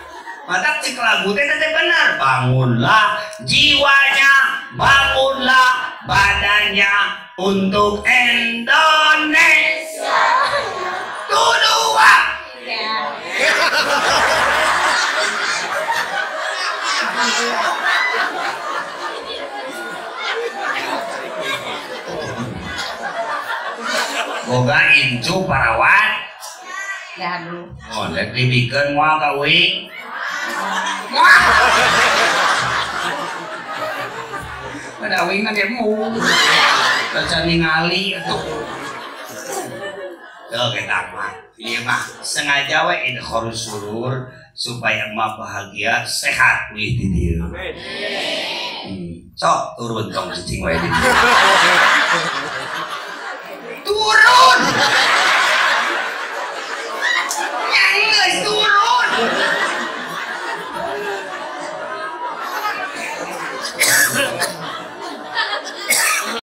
Matak cek lagu teh teh bener. Bangunlah jiwanya, bangunlah badannya untuk Indonesia. Dua. Ya. Boga incu parawan. Gaduh. Oh, rek dibikeun moal ka uing. Moal. Pada uing mah ge mu. Kaca ningali atuh. Tuh kita mah. Ieu mah sengaja we idkhorus surur supaya emak bahagia sehat wih di dieu. Amin. Sok turun tong cicing wae di dieu. Turun. Nyanggeus turun.